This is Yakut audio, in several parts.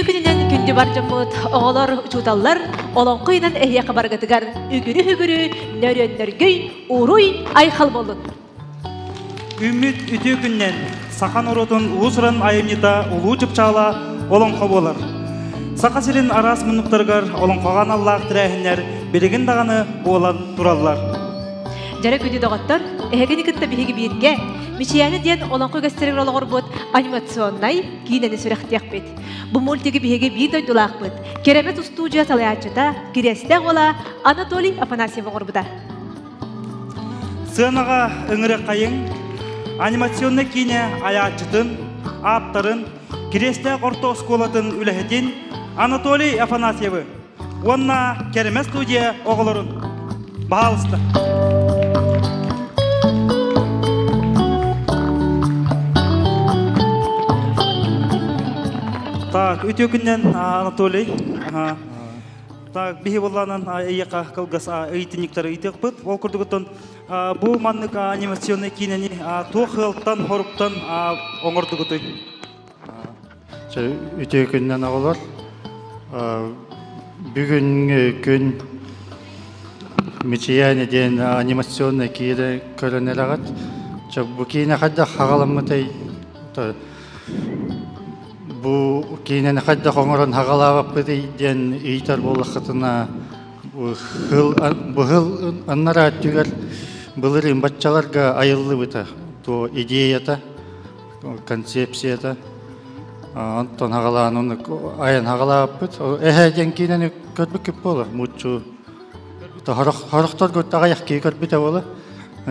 Үтүө күнүнэн күндү бар дьоммут, оҕолор, учууталлар, олоҥхо ыйынан эһиэхэ барыгытыгар үгүрү-үгүрү, нөрүөннөргүй, уруй, айхал буоллун! Үммүт үтүө күннэн саха норуотун уус-уран айымньыта улуу чыпчаала олоҥхо буолар. Саха сирин араас муннуктарыгар олоҥхоҕо аналлаах тэрээһиннэр билигин даҕаны буолан тураллар. Дьэрэ күндү доҕоттор, эһигини кытта биһиги бииргэ Мичийээни диэн олоҥхо үгэстэригэр олоҕурбут анимационнай киинэни сүрэхтиэхпит. Бу мультигы биһиги биир дойдулаахпыт, Кэрэмэт устуудьуйа салайааччыта, Кириэстээх уола Анатолий Афанасьев оҥорбута. Сыанаҕа ыҥырыаххайыҥ анимационнай киинэ айааччытын, ааптарын, Кириэстээх орто оскуолатын үлэһитин Анатолий Афанасьевы уонна Кэрэмэ студия оҕолорун. Баһаалыста. Так, үтүө күннэн Анатолий. Так, биһи буоллаанан эйиэхэ кылгас ыйытынньыктары ыйытыахпыт. Ол курдугуттан бу маннык анимационнай киинэни туох ыалтан, хоруктан оҥордугутуй? Үтүө күннэн оҕолор. Бүгүҥҥү күн Мичийээни диэн анимационнай киинэ көрөн эрэҕит. Бу киинэ хайдах хаҕаламмытай? Бу киинэни хайдах оҥорон хаҕалаабаппытый диэн ыйытар буоллаххытына, быһыл аннараа өттүгэр былырыын баччаларга айыллыбыта то идеята, концепцията. Онтон хаҕалаан ону айан хаҕалаабыппыт. Эһээ диэн киинэни көрбүккүт буолар, муччу Хорохторго аҕыйах киһи көрбүтэ буола.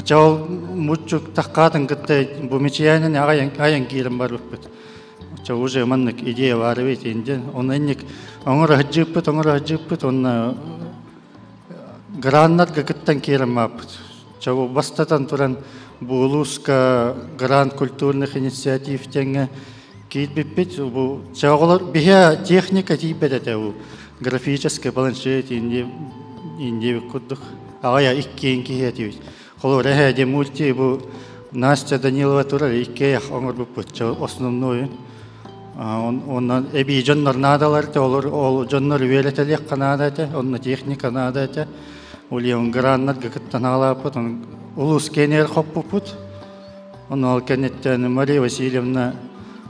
Чэ ол муччук таххаатын кытта бу мичийээнин айан киирэн барбыппыт. Чэ уже маннык идея баар эбит диэн. Онно инник оҥоро сылдьыыппыт, оҥоро сылдьыыппыт уонна граннарга кыттан киирэн бааппыт. Чэ бу бастатан туран бу улууска грант культурных инициатив диэҥҥэ киирбиппит. Бу чэ оҕолор биһи техника тиийбэт этэ бу графический планшет инди курдук аҕая иккиэн киһи этибит. Холобур эһээ диэн мульти бу Настя Данилова турар иккиэйэх оҥорбуппут основной. Онон эбии дьоннор наадалар этэ, олор ол дьоннор үөрэтэлиэххэ наада этэ, онно техника наада этэ. Ульян граннарга кыттан аалааппыт, улуус киэнигэр хоппуппут. Ону ол кэнниттэн Мария Васильевна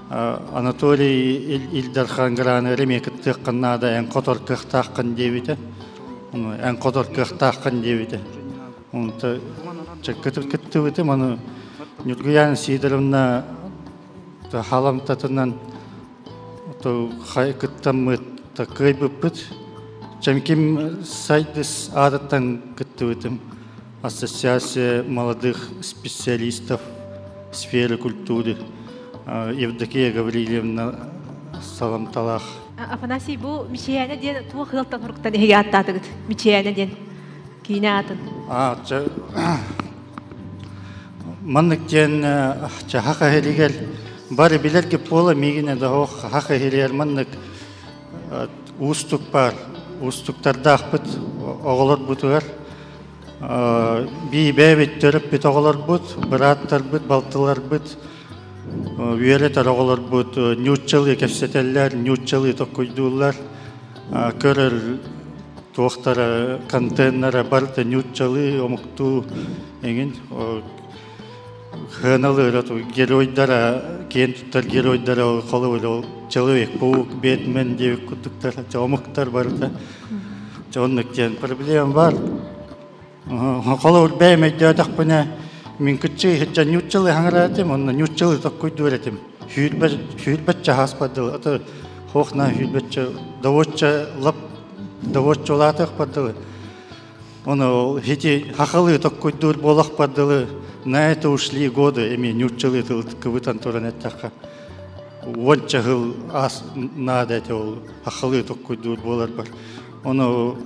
Анатолий Ил Дархан граны эмиэ кыттыаххын наада, эн хотор кыахтааххын диэбитэ. Ону эн хотор кыахтааххын диэбитэ. Онто кыттыбытым, ону Ньургуяна Сидоровна халамтатынан кыттаммыт кыайбыппыт. Чэмким сайдыс аатыттан кыттыбытым. Ассоциация молодых специалистов в сфере культуры Евдокия Гаврильевна саламталаах. Афанасий, бу Мичийээнэ диэн туох ыалтан хуруктан эһиги ааттаатыгыт? Мичийээнэ диэн киинэ аатын. А, маннык диэн чаха иһиригэр бары билэргэ буола миигинэ да хах иһиригэр маннык уустук баар уустуктардаахпыт оҕолорбутугар бии бэйэбит төрөппүт оҕолорбут бырааттарбыт балтыларбыт үөрэтэр оҕолорбут ньууччалыы кэпсэтэллэр ньууччалыы токкуйдууллар көрөр туохтара контеннара барыта ньууччалыы омуктуу эҥин Хыаналыыра геройдара киэн туттар геройдара холобур ол человек паук Бэтмен диэбит курдуктар омуктар барыта оннук диэн проблема бар холобур бэйэм өйдөөтөхпүнэ мин кыччыы сылдьан ньууччалыы хаҥырар этим онно ньууччалыы токкуйдуур этим сүүрбэччэ ааспар дылы аты хуохна сүүрбэччэ доводча лап доводча улаатыахпар дылы Ону ити хахалыы токкуйдуур буолахпар дылы на это ушли годы эми ньууччалыы тыл кыбытан туран эттэххэ уонча сыл аас наада этэ ол хахалыы токкуйдуур буоларбар. Ону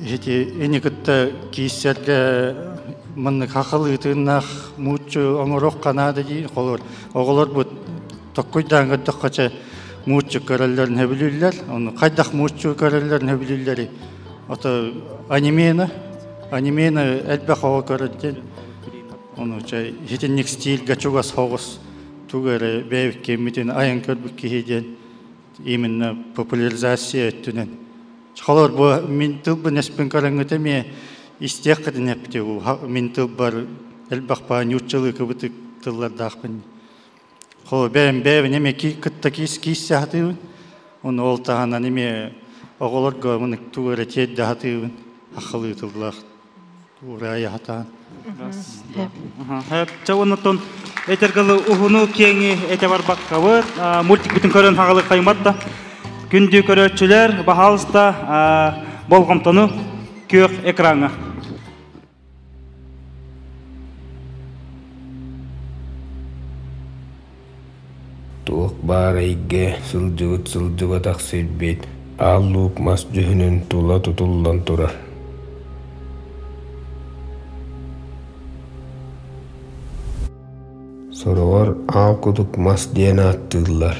ити ини кытта кииссэргэ маннык хахалыы тыыннаах мууччу оҥоруохха наада дии холор оҕолорбут токкуйдаан көрдөххө чэ мууччу көрөллөрүн сөбүлүүллэр ону хайдах мууччу көрөллөрүн сөбүлүүллэрий ото анимена анимена элбэх оҕо көрөр диэн ону чэ итинник стильгэ чугас соҕус тугу эрэ бэйэбит киэммитин айан көрбүт киһи диэн. Именно популяризация өттүнэн. Холор бу мин тылбын эспин көрөҥҥүтэ эмиэ истиэххитин эпти мин тылбар элбэх баа ньууччалыы кыбытык тыллардаахпын. Холо бэйэм бэйэбин эмиэ кытта киис кииссе сатыыбын. Ону ол таһынан эмиэ оҕолорго мынык тугу эрэ тиэрдэ сатыыбын. Ахылыы тыллаах уурайа сатаан. Чэ оннуттан этэргалы уһуну киэҥи этэ барбаккабыт мультик бүтүн көрөн хаҕылык хаймат да күндү көрөөччүлэр баһаалыста болҕомтону күөх экраҥҥа. Туох баар эйгэ сылдьыбыт сылдьыбатах сирбит аал луук мас дьүһүнүн тула тутуллан турар. Сороҕор аал кудук мас диэн ааттыыллар.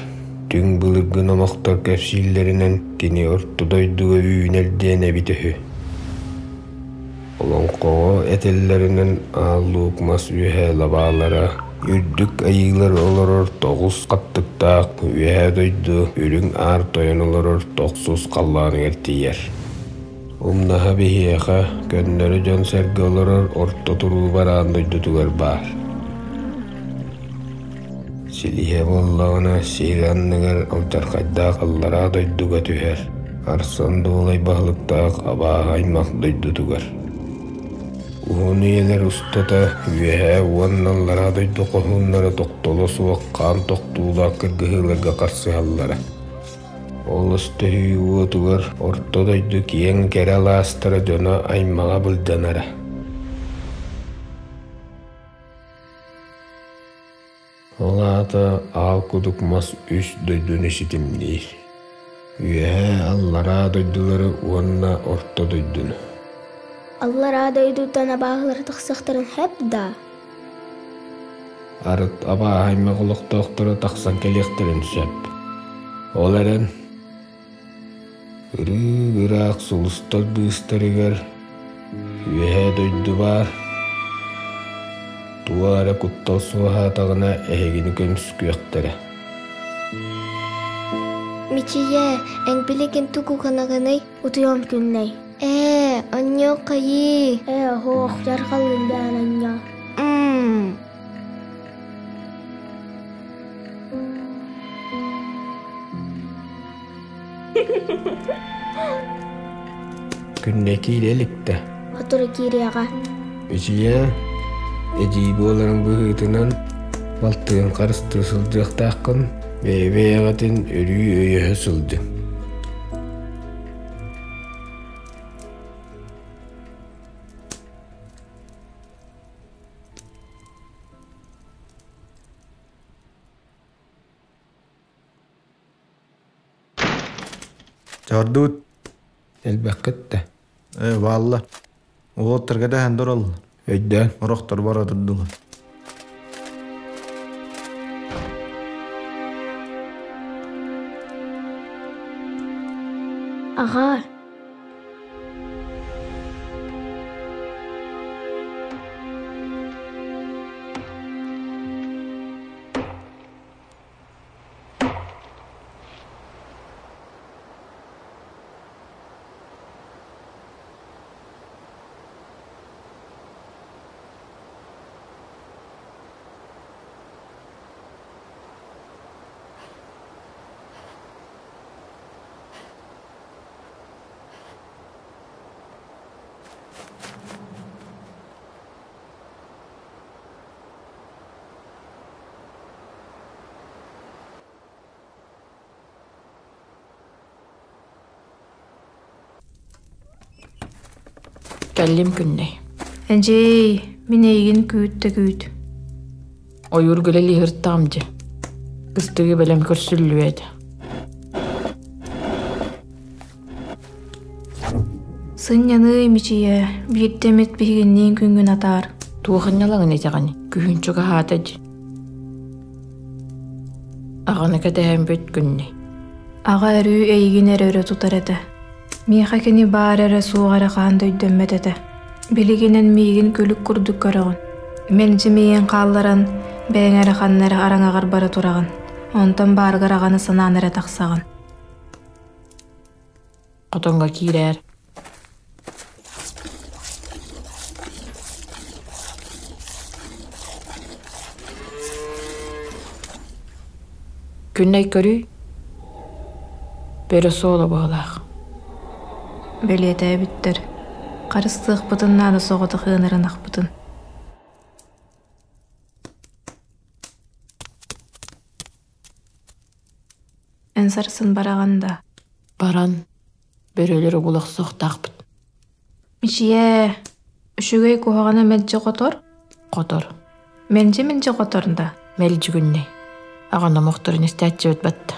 Түҥ былыргы номохтор кэпсииллэринэн кини орто дойдуга үүнэр диэн эбит үһү. Олоҥхоҕо этэллэринэн Аал Луук мас үөһэ лабаалара үрдүк айыылар олорор тоҕус хаттыктаах үөһээ дойду үрүҥ аар тойон олорор тохсус халлааныгар тиийэр. Умнаһа биһиэхэ көннөрү дьон-сэргэ олорор орто туруу бараан дойдутугар баар. Силиһэ буоллаҕына сир анныгар алдьархайдаах аллараа дойдуга түһэр, Арсан Дуолай баһылыктаах абааһы аймах дойдутугар. Уһун үйэлэр устата үөһээ уонна аллараа дойду хоһууннара тохтоло суох хаан тохтуулаах кыргыһыыларга харсыһаллара. Ол өстөһүү уотугар орто дойду киэҥ кэрэ алаастара дьоно аймаҕа былдьанара. Ол аата аал кудук мас үс дойдуну ситимниир: Үөһээ, Аллараа дойдулары уонна Орто дойдуну. Аллараа дойдуттан абааһылар тахсыахтарын сөп да? Арыт абааһы аймах олохтоохторо тахсан кэлиэхтэрин сөп. Ол эрэн, ырыы-ыраах сулустар быыстарыгар Үөһээ дойду баар, туох эрэ куттал суоһаатаҕына эһигини көмүскүөхтэрэ. Мичийэ, эн билигин тугу гынаҕыный? Утуйам күннэй. Ээ, онньоо хайыы? Ээ, оһох, дьарҕалыын бээн онньоо. Мм. Күннэ киирэ иликтэ. Сотору киириэҕэ. Үчүйэ, эдьиий буоларын быһыытынан балтыгын харыстыы сылдьыахтааххын, бэйэ-бэйэҕитин өрүү өйөһө сылдьыҥ. Чордуут Элбэххит да. Ээ, баалла. Уолаттарга дэһэн тураллар. Өйдөөн. Орохтор бара турдулар. Аҕаа, Кэллим күннэй. Эдьиэй, мин эйигин күүт да күүт. Ойуур гүлэл иһыртаҕым дьэ. Кыстыгы бэлэм көрсүллүө этэ. Сынньаныы мичийэ, биирдэ эмит биһигинниин күҥҥүн атаар. Туоханньалаҥын этэҕин, күһүн чугаһаата дии. Аҕаны кэтэһэн бүт күннэй. Аҕа өрүү эйигин эрэ өрө тутар этэ. Миэхэ кини баар эрэ суох эрэ хаһан да өйдөммөт этэ. Билигинэн миигин күлүк курдук көрөҕүн. Мэлдьи миигин хаалларан, бэйэҥ эрэ ханна эрэ араҥаҕар бара тураҕын. Онтон бааргар аҕаны санаан эрэ тахсаҕын. Хотоҥҥо киирээр. Күннэй көрүй, бөрө суола быһыылаах. Бэлиэтээбиттэр. Харыстыахпытын наада соҕотох ыанар ынахпытын. Эн сарсын бараҕын да? Баран, бөрөлөр угулахсыахтаахпыт. Мичийээ, үчүгэй куһаҕаны мэлдьи хотор? Хотор. Мэлдьи-мэлдьи хотор да? Мэлдьи күннэй. Аҕан омохторун истээччибит батта.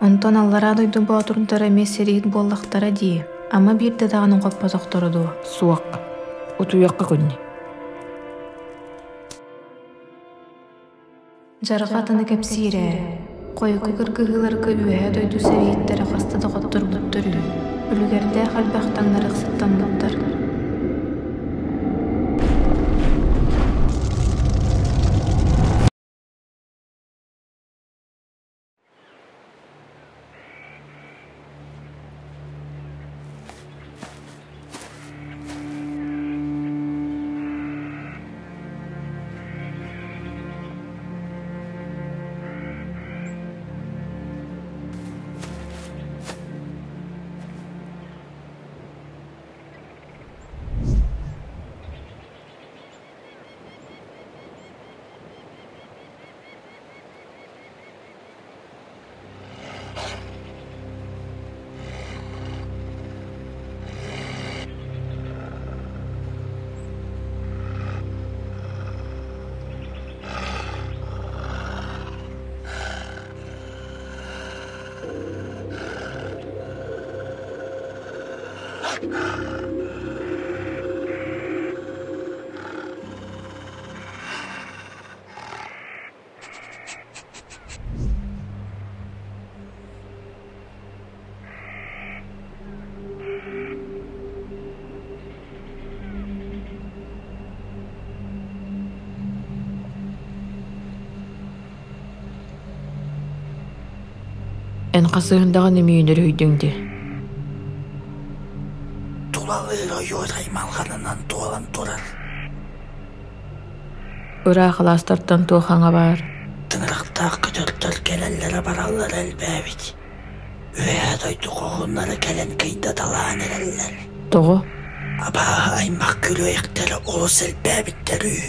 Онтон аллараа дойду боотурдара эмиэ сэрииһит буоллахтара дии. Ама биирдэ даҕаны хоппотохторо дуо? Суох. Утуйуохха күннэй. Дьарҕа атыны кэпсиир ээ. Хойукку кыргыһыыларга үөһээ дойду сэрииһиттэрэ хаста да хотторбуттар үһү. Үлүгэрдээх элбэх таҥнарыахсыттаммыттар. Эн хасыһындаҕын эмиийин өрүһүйдүҥ дии. Тулалыыр ойуур аймалҕанынан туолан турар. Ыраах алаастартан туох аҥа баар? Тыҥырахтаах көтөрдөр кэлэллэрэ бараллара элбээбит. Үөһээ дойду хоһууннара кэлэн кыйдаталаан эрэллэр. Тоҕо? Абааһы аймах күрүөйэхтэрэ олус элбээбиттэр үһү.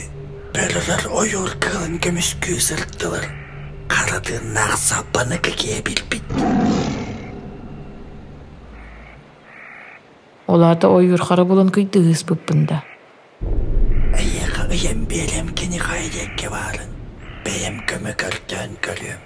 Бөрөлөр ойуур кыылын көмүскүү сырыттылар. Хара тыыннаах саппаны кэкиэ билбит. Ол аата ойуур хара булан кыйдыыспыппын да. Эйиэхэ ыйан биэриэм кини хайа диэки баарын, бэйэм көмө көрдөөн көрүөм.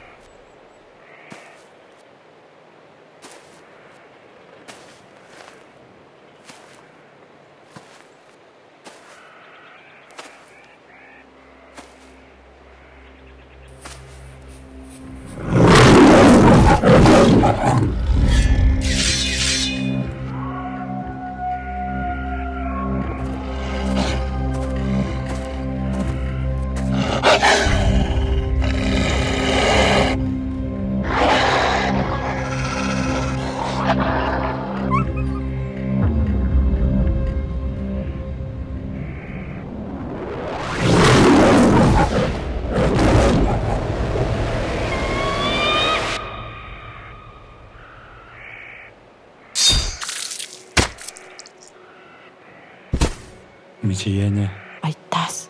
Мичийээнэ. Айтаас.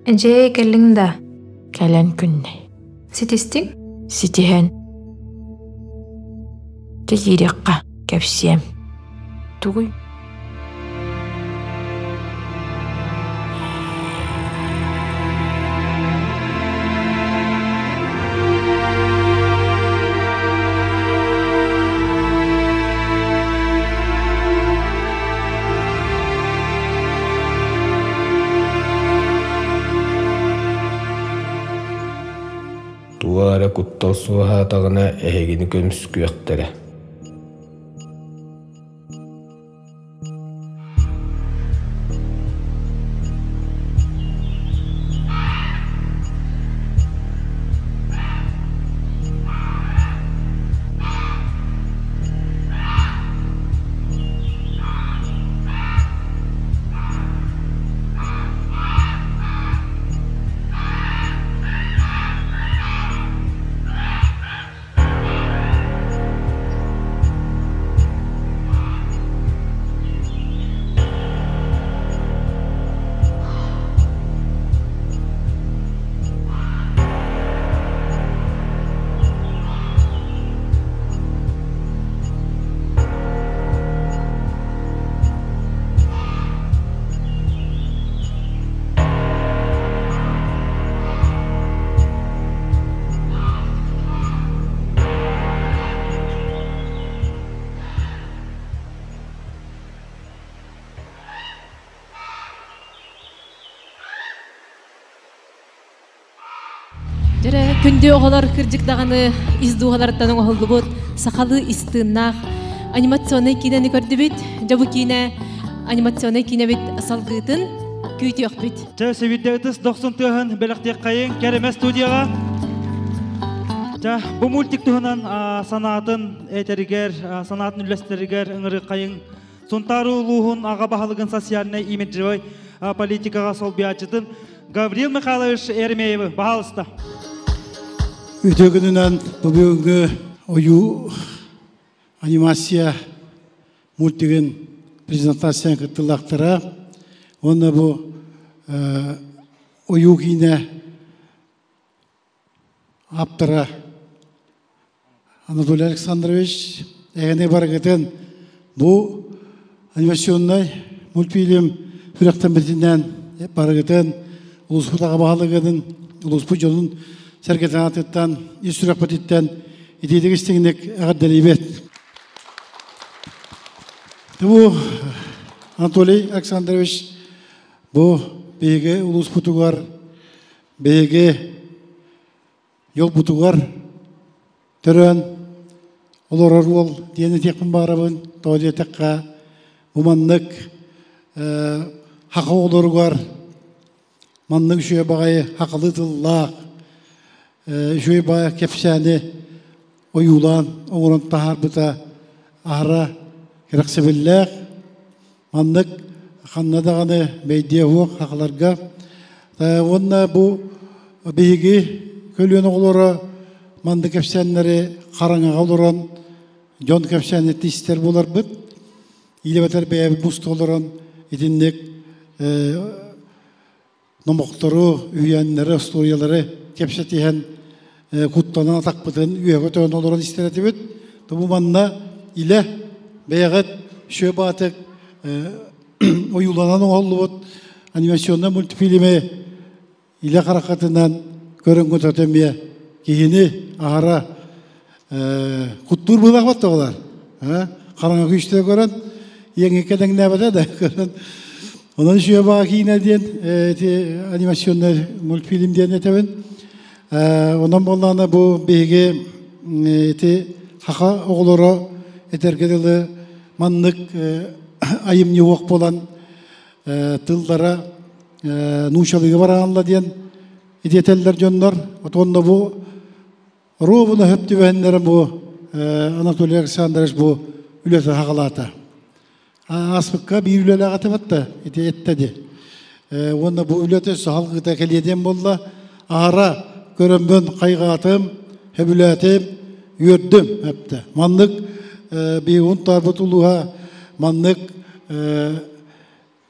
Эдьиэй кэллиҥ да? Кэлэн күннэй. Ситистиҥ? Ситиһэн. Дьэ киириэххэ, кэпсиэм. Тугуй? Туох эрэ куттал суоһаатаҕына эһигини көмүскүөхтэрэ. Дьэрэ күндү оҕолор кырдьык даҕаны ис дууһаларыттан оҥоһуллубут сахалыы истыыннаах анимационнай киинэни көрдүбүт. Дьэ бу киинэ анимационнай киинэбит салгыытын күүтүөхпүт. Чэ, сэбирдэ ытыс дохсун тыаһын бэлэхтиэххэйиҥ Кэрэмэ студияҕа. Чэ, бу мультик туһунан санаатын этэригэр, санаатын үллэстэригэр ыҥырыаххайыҥ Сунтаар улууһун аҕа баһылыгын социальнай имиджевай политикаҕа солбуйааччытын Гаврил Михайлович Еремеевы, баһаалыста. Үтүө күнүнэн бу бүгүҥҥү ойуу анимация мультигын презентацияны кыттыллахтара уонна бу ойуу киинэ ааптара Анатолий Александрович эһэни барыгытын бу анимационнай мультфильм сүрэхтэммитинэн барыгытын улууспут аҕа баһылыгын улууспут дьонун сэргэтин аатыттан ис сүрэхпититтэн итиитик истиҥник эҕэрдэлиибит. Бу Анатолий Александрович бу биһиги улууспутугар биһиги дьолбутугар төрөөн олорор уол диэн этиэхпин баҕарабын. Тоҕо диэтэххэ, бу маннык хаха оҕолоругар маннык үчүгэй баҕайы хахалыы тыллаах үчүгэй баҕайы кэпсээни ойуулаан оҥорон таһаарбыта аһара кэрэхсэбиллээх. Маннык ханна даҕаны бэйдиэ суох хахаларга. Уонна бу биһиги көлүөнэ оҕолоро маннык кэпсээннэри хараҥаҕа олорон дьон кэпсээнэ истэр буоларбыт. Илэбэтэр бэйэбит муста олорон итинник номохтору, үһүйээннэри, остуоруйалары кэпсэтиһэн куттанан атахпытын үөһэ көтөҕөн олорон истэр этибит. Бу манна илэ бэйэҕит үчүгэй баатык ойууланан оҥоһуллубут анимационнай мультфильми илэ хараххытынан көрөн көтөтө эмиэ киһини аһара куттуур быылаах баттаҕалар. Хараҥа күүстээх көрөн, иэҥҥэ кэдэҥнээбэтэ да көрөн. Онон үчүгэй киинэ диэн ити анимационный мультфильм диэн этэбин. Онон буоллаҕына бу биһиги ити хаха оҕолоро этэргэ дылы маннык айымньы уох буолан тыллара нуучалыыга бараанла диэн ити этэллэр дьоннор. Отонно бу Ровно хөп түбэһиннэрэ бу Анатолий Александрович бу үлэтэ хаҕалаата. Ааспыкка биир үлэлээх этэ батта, ити этте ди. Уонна бу үлэтэ саһалгыта кэлиэдиэн буолла. Аара көрөммүн хайҕаатым, сөбүлээтим, үөрдүм эптэ. Маннык биһиги таарбыт улууһа маннык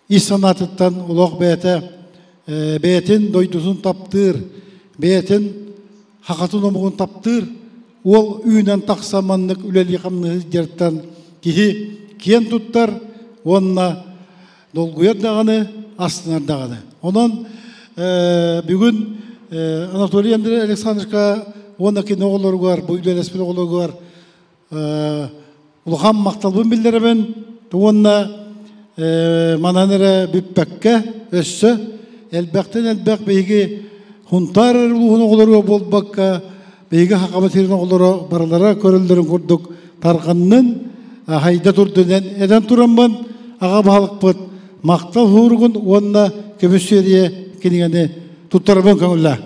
ис санаатыттан олох бэйэтэ бэйэтин дойдутун таптыыр, бэйэтин хахатын омугун таптыыр уол үүнэн тахсан маннык үлэлии-хамныы сылдьартан киһи киэн туттар уонна долгуйар даҕаны, астынар даҕаны. Онон бүгүн Анатолий Андрей Александровичка уонна кини оҕолоругар, бу үлэлэспит оҕолоругар улахан махталбын биллэрэбин уонна манан эрэ бүппэккэ өссө элбэхтэн элбэх биһиги Хунтаар эрэ улууһун оҕолоругар буолбакка биһиги Хахаба сирин оҕолоро барылара көрөллөрүн курдук тарҕаннын хайда турдун этэн тураммын аҕа баһылыкпыт махтал һууругун уонна көмүс сүөрүйэ кинигэни туттарабын көҥүллээ.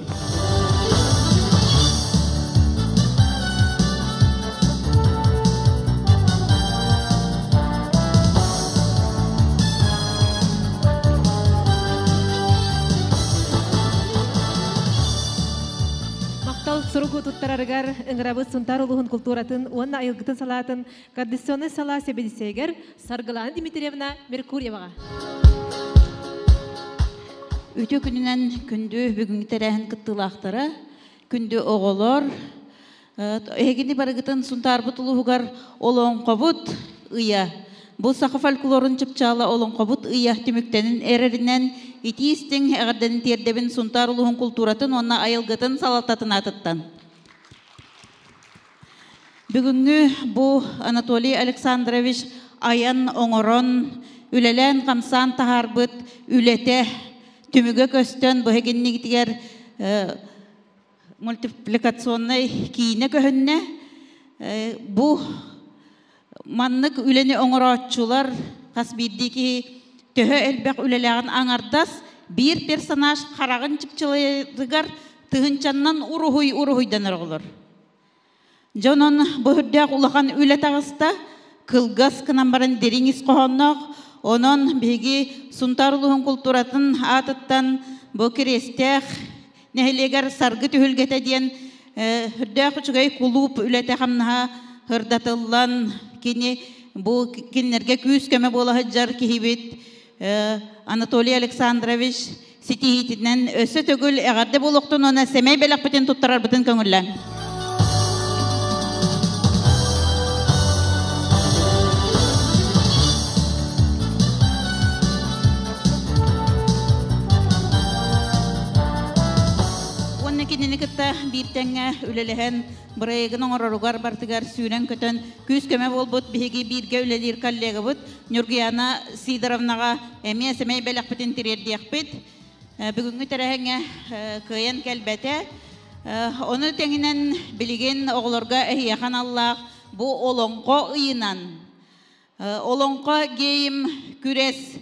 Махтал суругу туттарарыгар ыҥырабыт Сунтаар улууһун култууратын уонна айылгытын салаатын координационнай салаа сэбиэдиссэйигэр Саргылаана Дмитриевна Меркурьеваҕа. Үтүө күнүнэн күндү бүгүҥҥү тэрээһин кыттыылаахтара, күндү оҕолор, эһигини барыгытын Сунтаарбыт улууһугар олоҥхобут ыйа. Бу саха фольклорун чыпчаала олоҥхобут ыйа түмүктэнин эрэринэн итии истиҥ эҕэрдэнин тиэрдэбин Сунтаар улууһун култууратын уонна айылгытын салалтатын аатыттан. Бүгүҥҥү бу Анатолий Александрович айан оҥорон, үлэлээн-хамсаан таһаарбыт үлэтэ түмүгэ көстөн бу эһигиннигитигэр мультипликационнай киинэ көһүннэ. Бу маннык үлэни оҥорооччулар хас биирдии киһи төһө элбэх үлэлээҕин аҥардас биир персонаж хараҕын чыпчылыгар тыһынчаннан уруһуй уруһуйданар оҕолор. Дьонон бу үрдээх улахан үлэ таҕыста, кылгас гынан баран дириҥ ис хоһоонноох. Онон биһиги Сунтаар улууһун култууратын аатыттан бу Кириэстээх нэһилиэгэр Саргы түһүлгэтэ диэн үрдээх үчүгэй кулууп үлэтэ-хамнаһа сырдатыллан, кини бу кинилэргэ күүс-көмө буола сылдьар киһибит Анатолий Александрович ситиһиитинэн өссө төгүл эҕэрдэ буолуохтун уонна сэмэй бэлэхпитин туттарарбытын көҥүллээҥ. Уонна кинини кытта биир тэҥҥэ үлэлэһэн бырайыагын оҥороругар барытыгар сүүрэн-көтөн күүс-көмө буолбут биһиги бииргэ үлэлиир коллегабыт Ньургуяна Сидоровнаҕа эмиэ сэмэй бэлэхпитин тириэрдиэхпит. Бүгүҥҥү тэрээһиҥҥэ кыайан кэлбэтэ. Ону тэҥинэн билигин оҕолорго эһиэхэ аналлаах бу олоҥхо ыйынан олоҥхо гейм күрэс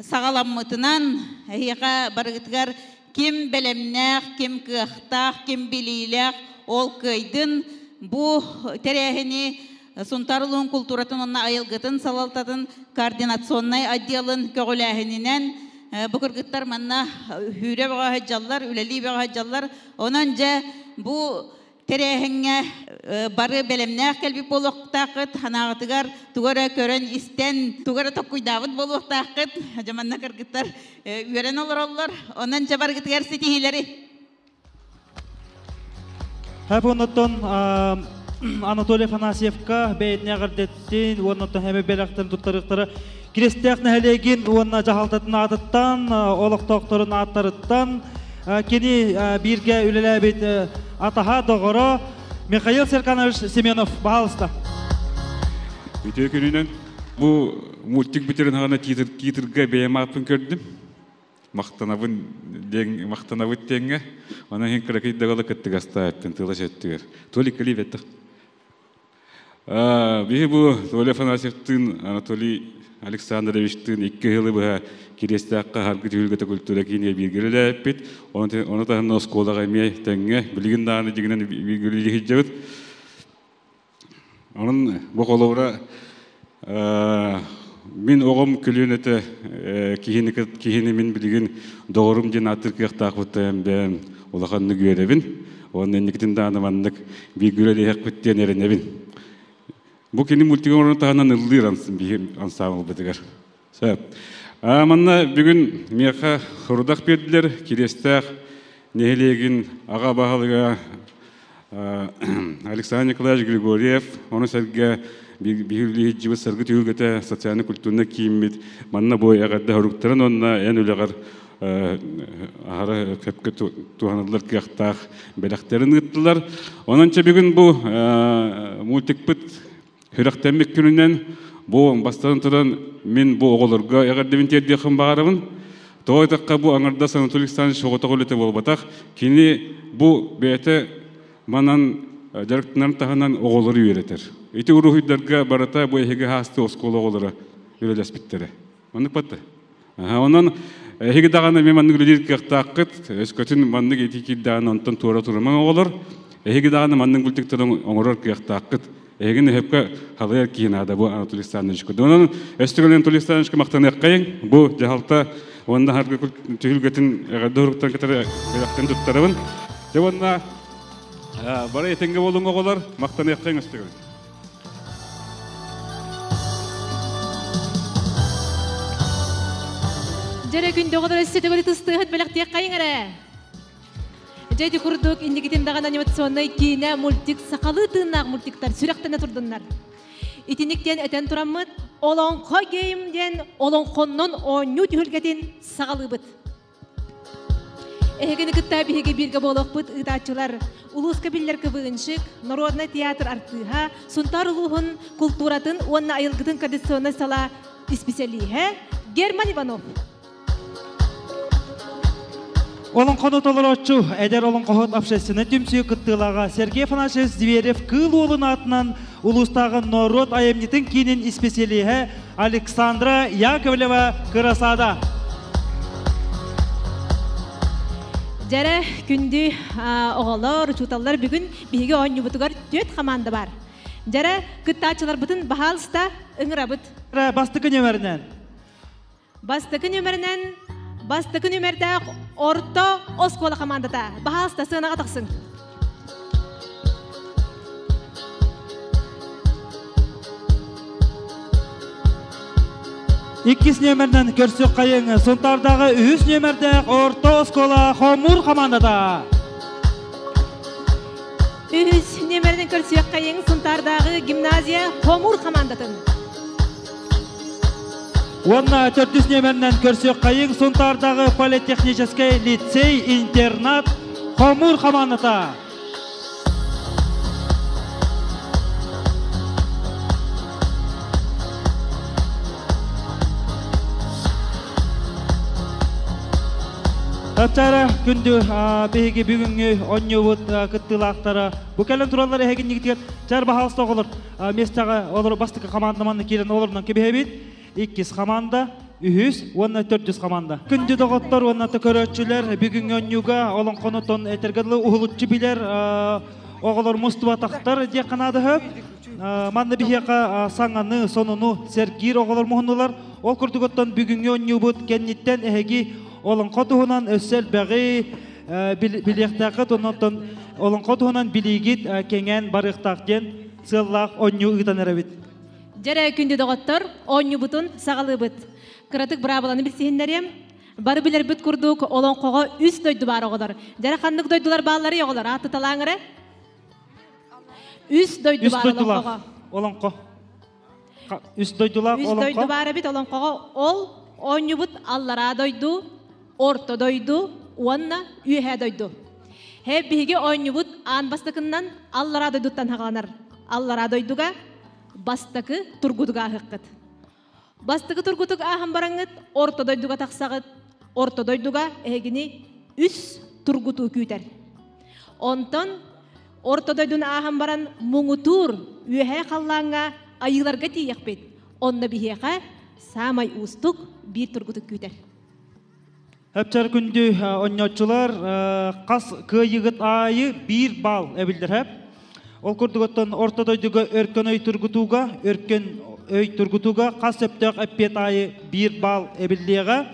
саҕаламмытынан эһиэхэ барыгытыгар ким бэлэмнээх, ким кыахтаах, ким билиилээх ол кыайдын. Бу тэрээһини Сунтаар улууһун култууратын уонна айылгытын салалтатын координационнай отделын көҕүлээһининэн бу кыргыттар манна сүүрэ бөҕө сылдьаллар, үлэлии бөҕө сылдьаллар. Онон дьэ бу тэрээһиҥҥэ бары бэлэмнээх кэлбит буолуохтааххыт, санааҕытыгар тугу эрэ көрөн-истэн, тугу эрэ токкуйдаабыт буолуохтааххыт. Дьэ манна кыргыттар үөрэн олороллор. Онон дьэ барыгытыгар ситиһиилэри! Хэп оннуттан Анатолий Афанасьевка бэйэтин эҕэрдэттин уонна эми бэлэхтэн туттарыахтара Киристээх нэһилиэгин уонна дьаһалтатын аатыттан, олохтоохторун ааттарыттан кини бииргэ үлэлээбит атаһа, доҕоро Михаил Серканович Семенов, баһаалыста. Үтүө күнүнэн бу мультик бүтэрин хаҕана титрга бэйэм ааппын көрдүм. Махтанабын диэн махтанабыт диэҥҥэ. Онон иһин кыракый дагала кыттыгастааттын тыла сөттүгэр. Толик кэлии Биһи бу Толя Афанасьевтыын Анатолий Александровичтыын икки сылы быһа Кириэстээххэ Харгы түһүлгэтэ культура киинигэр бииргэ үлэлээбиппит. Ону таһынан оскуолаҕа эмиэ тэҥҥэ билигин даҕаны дьиҥинэн бииргэ үлэлии сылдьабыт. Онон бу холобура мин оҕом көлүөнэтэ киһини, киһини мин билигин доҕорум диэн ааттыыр кыахтаахпыттан бэйэм улаханнык үөрэбин. Уонна инникитин даҕаны маннык бииргэ үлэлиэхпит диэн эрэнэбин. Бу кини мультик оҥорорун таһынан ыллыыр ансаамбылбытыгар. Сөп. Манна бүгүн миэхэ сорудах биэрдилэр Кириэстээх нэһилиэгин аҕа баһылыга Александр Николаевич Григорьев, ону сэргэ биһиги үлэлиир Саргы түһүлгэтэ социально-культурнай кииммит манна бу эҕэрдэ соруктарын уонна эн үлэҕэр аһара сөпкө туһаныллар кыахтаах бэлэхтэрин ыыттылар. Онон чэ бүгүн бу мультикпыт сүрэхтэммит күнүнэн бу бастатан туран мин бу оҕолорго эҕэрдэбин тиэрдиэххин баҕарабын. Тоҕо диэтэххэ бу аҥардас Анатолий Александрович соҕотох үлэтэ буолбатах. Кини бу бэйэтэ манан дьарыктанарын таһынан оҕолору үөрэтэр. Ити уруһуйдарга барыта бу эһиги хаасты оскуола оҕолоро үлэлэспиттэрэ. Маннык батта. Онон эһиги даҕаны эмиэ маннык үлэлиир кыахтааххыт, өскөтүн маннык ити киирдэҕинэ онтон туора турумаҥ оҕолор. Эһиги даҕаны маннык мультиктары оҥорор кыахтааххыт. Эһигини сөпкө халыйар киһи наада бу Анатолий Александровичка. Онон өстүгүн Анатолий Александровичка махтаныаххайыҥ. Бу дьаһалта уонна харгы түһүлгэтин эҕэрдэ уруктан кытары бэлэхтэн туттарабын. Дьэ уонна бары этэҥҥэ буолуҥ оҕолор, махтаныаххайыҥ өстүгүн. Дьэрэ күн доҕолор өссө төгүл тыстыыһыт бэлэхтиэххэйиҥ эрэ. Дьэ ити курдук инникитин даҕаны анимационнай киинэ, мультик, сахалыы тыыннаах мультиктар сүрэхтэнэ турдуннар. Итинник диэн этэн тураммыт, Олоҥхо гейм диэн олоҥхоннон оонньуу түһүлгэтин саҕалыыбыт. Эһигини кытта биһиги бииргэ буолуохпут ыытааччылар улууска биллэр квнщик, народнай театр артыыһа, Сунтаар улууһун култууратын уонна айылгытын координационнай салаа исписэлииһэ Герман Иванов. Олоҥхону толорооччу, эдэр олоҥхоһут общественнай түмсүү кыттыылааҕа Сергей Афанасьевич Зверев Кыыл Уолун аатынан улуустааҕы норуот айымньытын киинин исписэлииһэ Александра Яковлева Кырасаада. Дьэрэ, күндү оҕолор, учууталлар бүгүн биһиги оонньуубутугар түөрт хамаанда бар. Дьэрэ, кыттааччыларбытын баһаалыста ыҥырабыт. Бастакы нөмеринэн Бастакы нүөмэринэн бастакы нүөмэрдээх орто оскуола хамаандата. Баһаалыста сыанаҕа тахсыҥ. Иккис нүөмэринэн көрсүөх хайыҥ Сунтаардааҕы үһүс нүөмэрдээх орто оскуола хомуур хамаандата. Үһүс нүөмэринэн көрсүөх хайыҥ Сунтаардааҕы гимназия хомуур хамаандатын. Уонна төрдүс нүөмэринэн көрсүөххэйиҥ Сунтаардааҕы политехническэй лицей-интернат хомуур хамаандата. Тапчара күндү биһиги бүгүҥҥү оонньуубут кыттыылаахтара бу кэлэн тураллар эһигиннигитигэр чар баһаалыста оҕолор Миэстэҕэ олор бастакы хамаанда манна киирэн олорунан кэбиһэбит. Иккис хамаанда, үһүс уонна төрдүс хамаанда. Күндү доҕоттор уонна көрөөччүлэр бүгүҥҥү оонньууга олоҥхону тон этэргэ дылы уһулуччу билэр оҕолор мустубатахтар диэххэ наада сөп. Манна биһиэхэ саҥаны, сонуну сэргиир оҕолор муһуннулар. Ол курдук оттон бүгүҥҥү оонньуубут кэнниттэн эһиги олоҥхо туһунан өссө элбэҕи билиэхтээххит, онон олоҥхо туһунан билиигит кэҥээн барыахтаах диэн сыаллаах оонньуу ыытан эрэбит. Дьэрэ күндү доҕоттор, оонньуубутун саҕалыыбыт. Кыратык быраабыланы билсиһиннэриэм. Бары билэрбит курдук олоҥхоҕо үс дойду баар оҕолор. Дьэрэ ханнык дойдулар баалларый оҕолор? Ааттаталааҥ эрэ. Үс дойду Үс баар дойдулаах олоҥхоҕо. олоҥхо. Үс дойдулаах Үс олоҥхо. дойду баар эбит олоҥхоҕо. Ол оонньуубут аллараа дойду, орто дойду уонна үөһээ дойду. Һэ биһиги оонньуубут аан бастакыннан аллараа дойдуттан хаҕаланар. Аллараа дойдуга бастакы тургутук ааһыаххыт. Бастакы тургутук ааһан бараҥҥыт орто дойдуга тахсаҕыт. Орто дойдуга эһигини үс тургутуу күүтэр. Онтон орто дойдуну ааһан баран муҥутуур үөһээ халлааҥҥа айыыларга тиийэхпит. Онно биһиэхэ саамай уустук биир тургутук күүтэр. Эпчэр күндү онньооччулар хас кыайыгыт аайы биир балл эбиллэр хэп. Ол курдук оттон орто дойдуга өркөн өй тургутууга, өркөн өй тургутууга хас сөптөөх эппиэт аайы биир балл эбиллиэҕэ.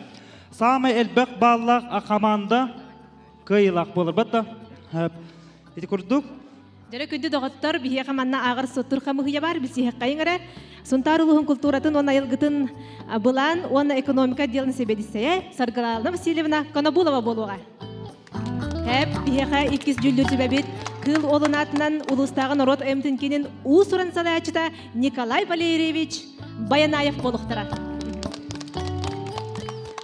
Саамай элбэх баллаах хамаанда кыайыылаах буолар батта. Ити курдук Дьэрэ күндү доҕоттор, биһиэхэ манна ааҕар суттур хамыһыйа бар, билсиһэххэйиҥ эрэ. Сунтаар улууһун култууратын уонна айылгытын былаан уонна экономика отделын сэбиэдиссэйэ Саргылаана Васильевна Конобулова буолуоҕа. Хэп, биһиэхэ иккис дьүүллүүр сүбэбит Кыыл Уолун аатынан улуустааҕы норуот өйөмтүн киинин уус-уран салайааччыта Николай Валерьевич Баянаев буолуохтара.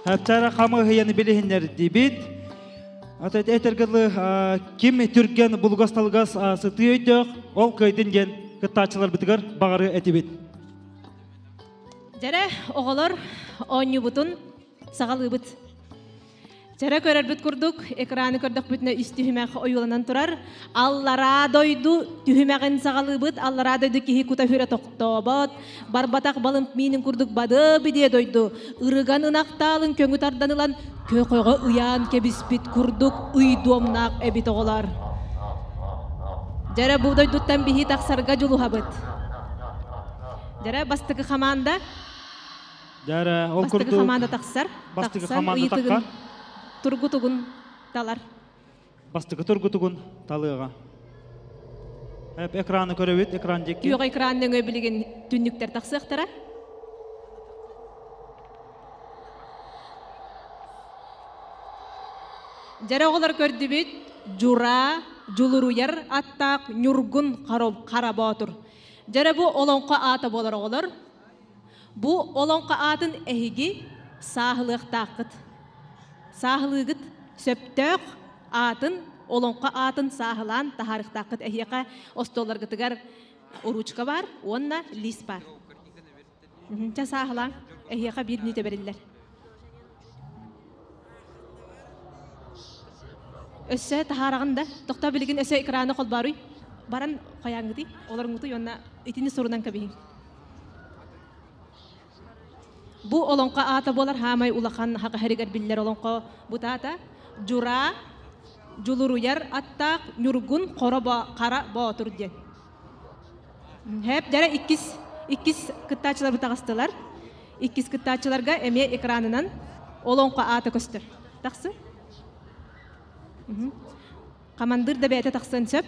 Хапчара хамыһыйаны билиһиннэрдибит. Ата этэргэ дылы ким түргэн булугас-талыгас сытыы өйдөөх, ол кыайдын диэн кыттааччыларбытыгар баҕары этибит. Дьэрэ, оҕолор оонньуубутун саҕалыыбыт. Чэрэ көрөрбүт курдук, экраны көрдөхпүтүнэ үс түһүмэх ойууланан турар. Аллараа дойду түһүмэҕин саҕалыыбыт. Аллараа дойду киһи кута-сүрэ тохтообот. Барбатах балым миинин курдук бады-бидиэ дойду. Ырыган ынахтаалын көҥү тардан ылан Көкөҕө ыйаан кэбиспит курдук ый дуомнаах эбит оҕолор. Дьэрэ бу дойдуттан биһи тахсарга дьулуһабыт. Дьэрэ бастакы хамаанда. Дьэрэ ол Бастакы курдук хамаанда тахсар. Бастакы Тахсан хамаанда ыйытыгын таххар. тургутугун талар. Бастакы тургутугун талыаҕа. Экраны көрөбүт, экран диэки. Күөх экран нөҥүө билигин түннүктэр тахсыахтара. Дьэрэ оҕолор көрдүбүт, Дьураа, Дьулуруйар аттаах Ньургун Хара Боотур. Дьэрэ бу олоҥхо аата буолар оҕолор. Бу олоҥхо аатын эһиги сааһылыахтааххыт. Сааһылыыгыт сөптөөх аатын, олоҥхо аатын сааһылаан таһаарыахтааххыт эһиэхэ остуолларгытыгар ручка бар уонна лист бар. Ча сааһылаан эһиэхэ биир мүнүүтэ бэриллэр. Өссө таһаарагын да, тохтоо билигин өссө экраны холбооруй. Баран хайаангытый, олоруҥҥутуй уонна итини сурунан кэбиһиҥ. Бу олоҥхо аата буолар хаамай улахан хаха һиригэр биллэр олоҥхо бутаата Дьураа Дьулуруйар аттаах Ньургун Хоро Хара Боотур диэн. Хэп дьэрэ иккис иккис кыттааччылар таҕыстылар. Иккис кыттааччыларга эмиэ экранынан олоҥхо аата көстөр. Тахсы. Хамандыыр да бэйэтэ тахсыан сөп.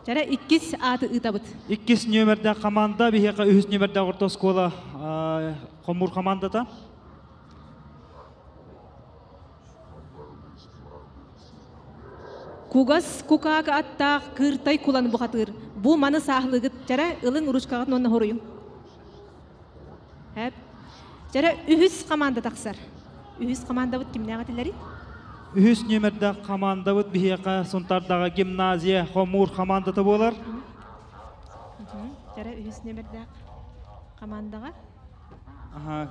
Чэрэ иккис ааты ыытабыт. Иккис нүөмэрдээх команда биһиэхэ үһүс нүөмэрдээх орто оскуола хомуур командата. Кугас кукаак аттаах кыыртай кулан бухатыыр. Бу маны сааһылыгыт чэрэ ылыҥ ручкаҕыт уонна хоруйуҥ. Хэп. Чэрэ үһүс команда тахсар. Үһүс командабыт кимнээх этилэрий? Үһүс нүөмэрдээх командабыт биһиэхэ Сунтардаҕа гимназия хомуур командата буолар. Чэрэ үһүс нүөмэрдээх командаҕа.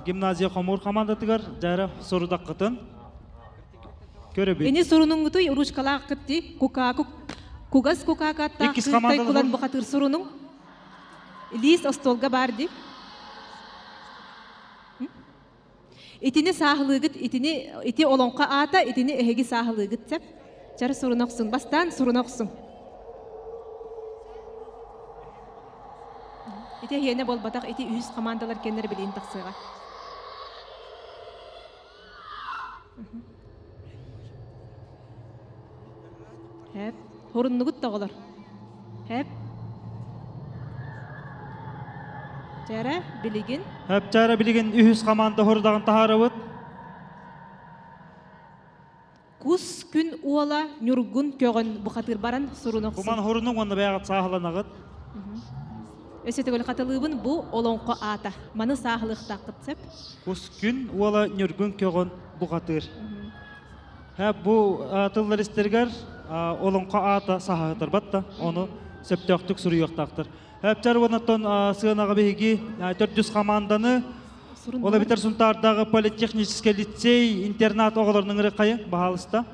Гимназия хомуур командатыгар дьара сорудаххытын көрөбүт. Ини сурунуҥҥутуй ручкалаах кытти кукааку кугас кукаакаттаах кыыртай кулан бухатыыр сурунуҥ. Лиис остуолга баар дии. Итини сааһылыыгыт, итини ити олоҥхо аата, итини эһиги сааһылыыгыт сөп. Чар суруна охсуҥ. Бастаан суруна охсуҥ. Ити эһиэнэ буолбатах, ити үһүс командалар кэннэр билигин тахсыаҕа. Хэп. Хоруннугут тоҕолор. Хэп. Чээрэ, билигин. Хэп, чээрэ, билигин үһүс команда хордаҕын таһаарабыт. Кус күн уола Ньургун көҕөн бухатыыр баран сурун охсун. Куман хорунуҥ уонна бэйэҕит сааһыланаҕыт. Өссө төгүл хатылыыбын бу олоҥхо аата. Маны сааһылыахтааххыт сөп. Кус күн уола Ньургун көҕөн бухатыыр. Һэ, бу тыллар истэригэр олоҥхо аата саһаһытарбат да, ону сөптөөхтүк суруйуохтаахтар. Эптэр уоннаттан сыанаҕа биһиги төрдүс хамаанданы ол эбэтэр Сунтаардааҕы политехническэй лицей интернат оҕолорун ыҥырыаххайы, баһаалыста.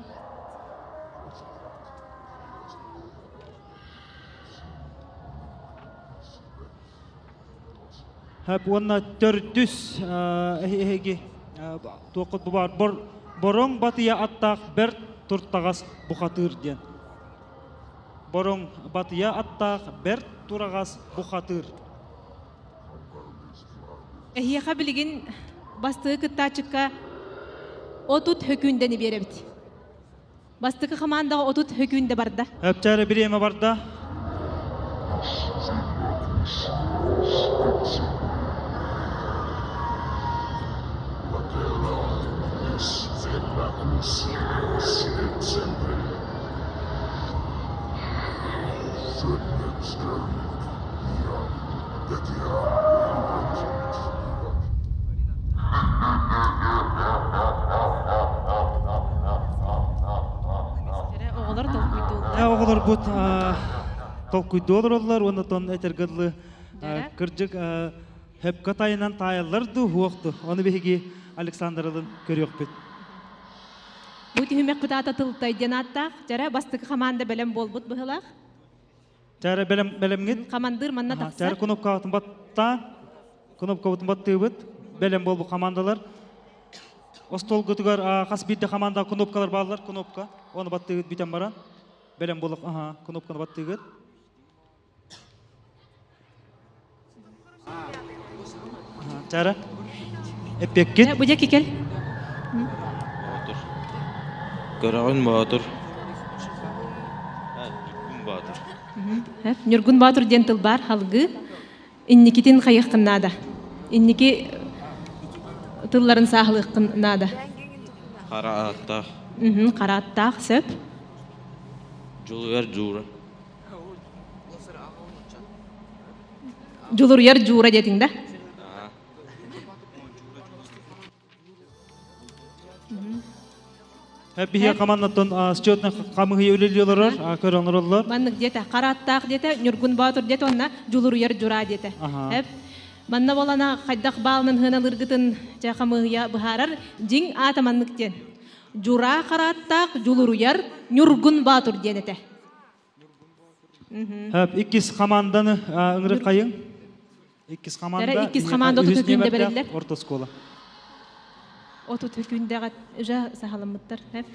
Хэп уонна төрдүс эһиги туоххут бу баар бороҥ батыйа аттаах бэрт туртаҕас бухатыыр диэн. Бороҥ батыйа аттаах бэрт тураҕас бухатыыр. Эһиэхэ билигин бастакы кыттааччыкка 30 хөкүүндэни биэрэбит. Бастакы хамаандаҕа 30 хөкүүндэ барда. Өптөөрө бириэмэ барда. Оҕолор толкуйдууллар. Оҕолорбут толкуйдуу олороллор уонна тон этэргэ дылы кырдьык хөпкө тайынан таайаллар дуу суох дуу ону биһиги Александралын көрүөхпүт. Бу түһүмэхпит аата Тылтай диэн ааттаах. Дьэрэ бастакы хамаанда бэлэм буолбут быһылаах. Чара бэлэм бэлэмҥит? Хамандыыр манна тахсар. Чара кнопкаҕытын баттаан, кнопкабытын баттыыбыт. Бэлэм буолбут командалар. Остуолгутугар хас биирдэ команда кнопкалар бааллар, кнопка. Оны баттыыгыт бүтэн баран. Бэлэм буолук, аха, кнопканы баттыыгыт. Чара. Эппеккит. Бу дьэ кел. Боотур. Көрөҕүн Боотур. Ньургун Боотур. Ньургун Боотур диэн тыл баар халгыы. Инникитин хайыаххын наада. Инники тылларын сааһылыаххын наада. Хара ааттаах. Хара аттаах сөп. Дьулуйар Дьуура. Дьулуруйар Дьуура диэтиҥ да? Биһиэ командаттан счетный хамыһыйа үлэлии олорор, көрөн олороллор. Маннык диэтэ, харааттаах диэтэ, Ньургун Боотур диэтэ уонна Дьулуруйар Дьураа диэтэ. Манна болана хайдах баалынан хыаналыыргытын дьэ хамыыһыйа быһаарар дьиҥ аата маннык диэн. Дьураа харааттаах Дьулуруйар Ньургун Баатыр диэн этэ. Хөп, иккис команданы ыҥырык хайың. Иккис команда. Иккис команда отут күндэ береллер. Орто оскуола. Отут күндэҕэ уже саһаламмыттар. Хөп.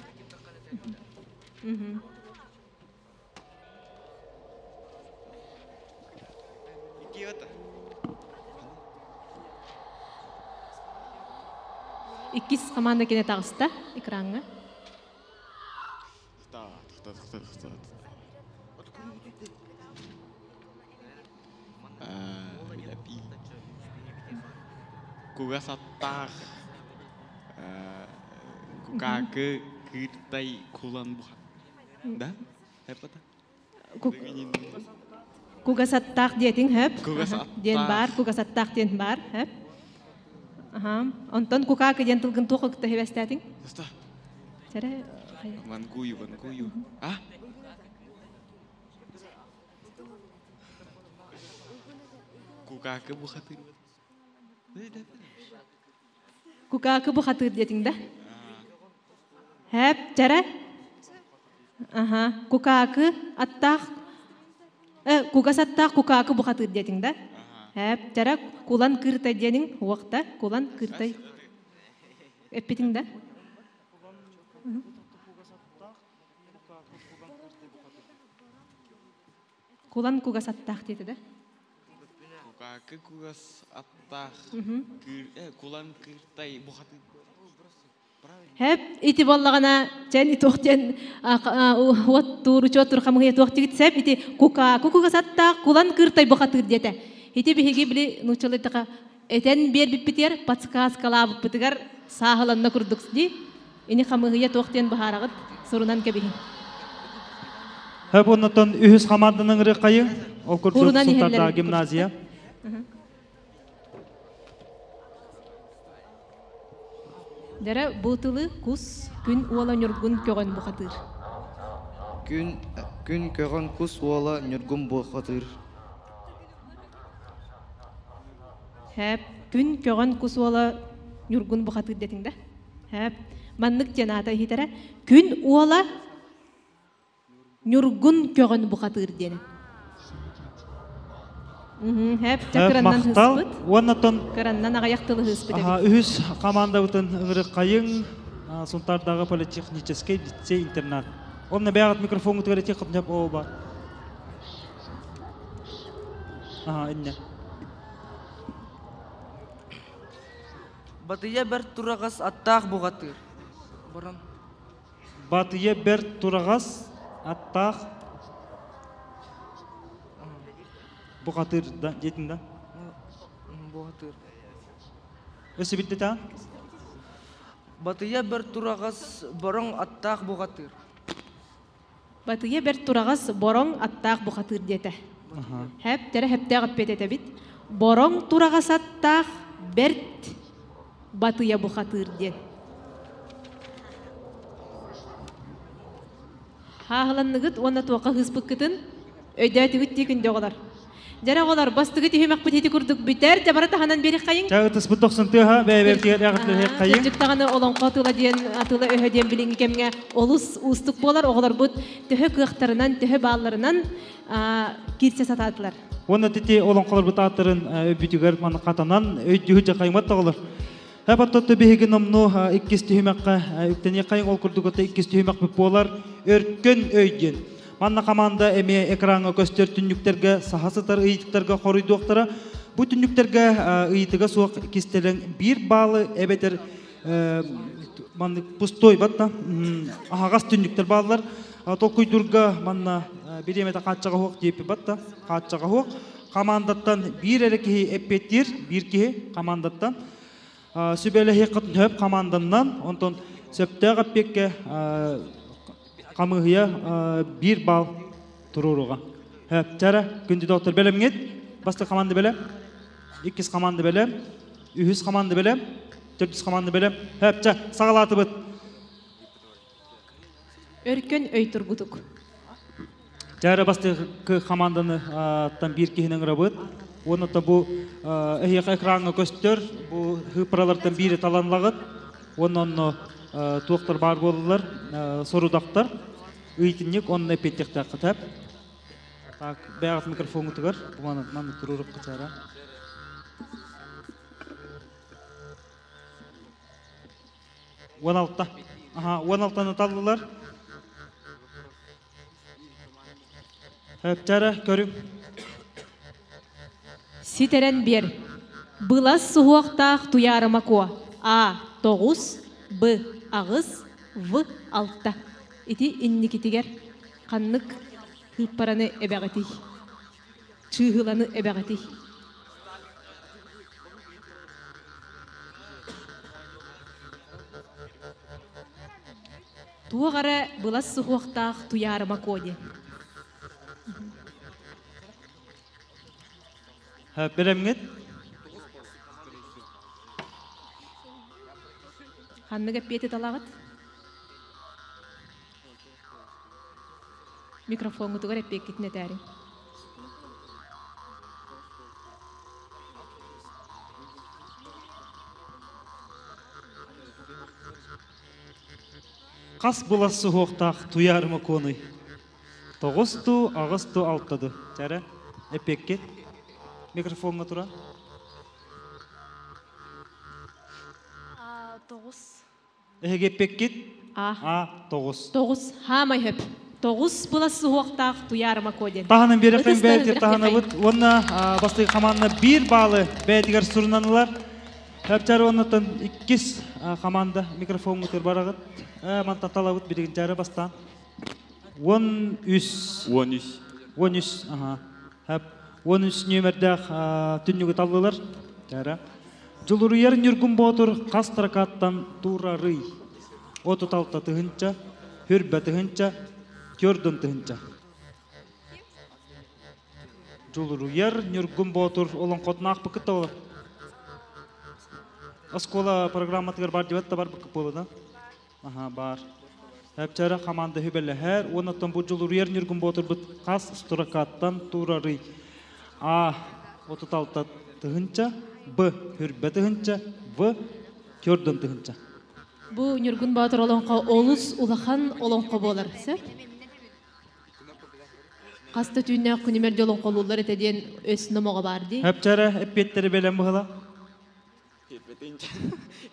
Иккис команда кene таҕыста экраҥҥа. Кугас аттаах кукаакы кыыртай кулан буха. Да? Кугасаттаах диэтиҥ хөп. Диэн баар, кугасаттаах диэн баар, хөп. Аха. Онтон кукаакы диэн тылгын туох ыкта хибэстээтиҥ? Чэрэ Вангую, вангую. А? Кукаакы бухатыр. Кукаакы бухатыр диэтиҥ да? Хэп, чэрэ. Аха, кукаакы аттаах кугас аттаах кукаакы бухатыыр диэтиҥ да? Хэп, чэрэ кулан кыыртай диэниҥ уохта, кулан кыыртай. Эппитиҥ да? Кулан кугас аттаах диэтэ да? Кукаакы кугас аттаах кулан кыыртай бухатыыр. Хэп ити буоллаҕына чэн итуох диэн уоттуур учуоттуур хамыһыйа туох дигит сэп ити кукааку кугасаттаах кулан кыыртай бухатыыр диэтэ. Ити биһиги били нууччалыйтаха этэн биэрбиппитигэр подсказкалаабыппытыгар сааһыланна курдук дии. Ини хамыһыйа туох диэн быһаараҕыт сурунан кэбиһиҥ. Хэп оннотон үһүс хамаанданан ырыаххайы ол курдук Сунтарда гимназия. Дэрэ бу тылы кус күн уола Ньургун көҕөн бухатыыр. Күн күн көҕөн кус уола Ньургун бухатыыр. Хэп күн көҕөн кус уола Ньургун бухатыыр дэтиҥ да? Хэп маннык диэн аата иһитэрэ күн уола Ньургун көҕөн бухатыыр диэн. Хэп, кыраннан махтал. Уоннатон Кыраннан аҕыйах тылы ыһыспыт эбит. Үһүс командабытын ыҥырык-хайыҥ Сунтаардағы политехническэй лицей-интернат. Онно бэйэҕит микрофоҥҥутугар ити хапньап оба. Аха, инне. Батыйа бэрт тураҕас аттаах буҕатыыр. Борон. Батыйа бэрт тураҕас аттаах бухатыыр да диэтин да? Бухатыыр. Өссө битте таан? Батыйа бэрт тураҕас бороҥ аттаах бухатыыр. Батыйа бэрт тураҕас бороҥ аттаах бухатыыр диэтэ. Хэп тэрэ хэптээх эппиэт этэбит. Бороҥ тураҕас аттаах бэрт батыйа бухатыыр диэн. Хааһыланныгыт уонна туохха ыһыспыккытын өйдөөтүгүт дии күндү оҕолор. Дьэрэ оҕолор, бастыгы түһүмэхпит ити курдук бүтэр, дьабара таһынан биэриххайыҥ. Чэ, ытыспыт дохсун тыаһа, бэйэ-бэйэбитигэр эҕэрдэлэһиэххэйиҥ. Кырдьык даҕаны олоҥхо тыла диэн атыла өһө диэн билиҥҥи кэмҥэ олус уустук буолар. Оҕолорбут төһө кыахтарынан, төһө баалларынан киирсэ сатаатылар. Уонна тити олоҥхолорбут ааттарын өйбүтүгэр маны хатанан өйдүүһү дьахаймат оҕолор. Хэп биһиги номну иккис түһүмэххэ үктэниэххэйиҥ ол курдук иккис түһүмэхпит буолар өркөн өй диэн. Манна команда эмиэ экраҥҥа көстөр түннүктэргэ саха сытар ыйытыктарга хоруйдуохтара. Бу түннүктэргэ ыйытыга суох кистэлэҥ биир баалы эбэтэр маннык пустой батта аһаҕас түннүктэр бааллар. Толкуйдурга манна бириэмэтэ хааччаҕа суох диэппи батта хааччаҕа суох. Командаттан биир эрэ киһи эппиэттиир, биир киһи командаттан. Сүбэлэһиэххитин сөп команданнан, онтон сөптөөх эппиэккэ хамыыһыйа биир балл туруоруоҕа. Чара, күндү доктор бэлэмҥит? Бастакы команда бэлэм, иккис команда бэлэм, үһүс команда бэлэм, төрдүс команда бэлэм. Чэ, саҕалаатыбыт. Өркөн өй тургутук. Чара бастакы команданы тан биир киһини ыҥырабыт. Уонна бу эһиэхэ экраҥҥа көстөр, бу хыппаралартан биири таланлагыт. Уонна онно туохтар баар буолаллар сорудахтар ыйтынньык онно эппиэттиэхтээххит. Так, бэйэҕит микрофоҥҥутугар манна туруорукка чара. Уон алта. Аха, уон алтаны таллылар. Чара көрүҥ. Ситэрэн биэр. Былас суһуохтаах Туйаарыма Куо. А. Тоҕус, Б. Аҕыс, В. Алта. Ити инникитигэр ханнык сыыппараны эбэҕитий? Чыыһыланы эбэҕитий? Туох эрэ былас суһуохтаах Туйаарыма Куо диэн. Бэлэмҥит? Ханнык эппиэти талаҕыт? Микрофоҥҥутугар эппиэккитин этээриҥ. Хас былас суһуохтаах Туйаарыма Куонуй? Тоҕус дуу, аҕыс дуу, алта дуу? Чэрэ, эппиэккит. Микрофоҥҥа туран. Тоҕус. Эһиги эппиэккит? А. А, тоҕус. Тоҕус. Хаамай хөп. Тоҕус былас суһуохтаах Туйаарыма Куо диэн. Таһынан биэрэххин бэйэтигэр таһынабыт уонна бастакы хамаанда биир баалы бэйэтигэр сурунан ылар. Хапчар уоннаттан иккис команда микрофоҥҥутугар бараҕыт. Мантан талабыт билигин чары бастаан. 13. 13. 13, аха. Хап. 13 нүөмэрдээх түннүгү таллылар. Чара. Дьулуруйар Ньургун Боотур хас таракааттан туурарый? 36 тыһынча, хүрбэ тыһынча, төрдөн тыһынча. Дьулуруйар Ньургун Боотур олоҥхотун аахпыккыт да олор? Оскуола программатыгар бар дебат да бар буолуна. Аха, баар. Эпчэрэ команда хүбэлэһэр уонна оттон бу Дьулуруйар Ньургун Боотурбут хас строкаттан турарый? А. 36 тыһынча, Б. Хүрбэ тыһынча, В. Төрдөн тыһынча. Бу Ньургун Боотур олоҥхо олус улахан олоҥхо буолар, сөп? Хас да түүннээх күнүмэр дьолоҥхолууллар этэ диэн өс номоҕо баар дии. Эпчэрэ эппиэттэри бэлэм быһыла.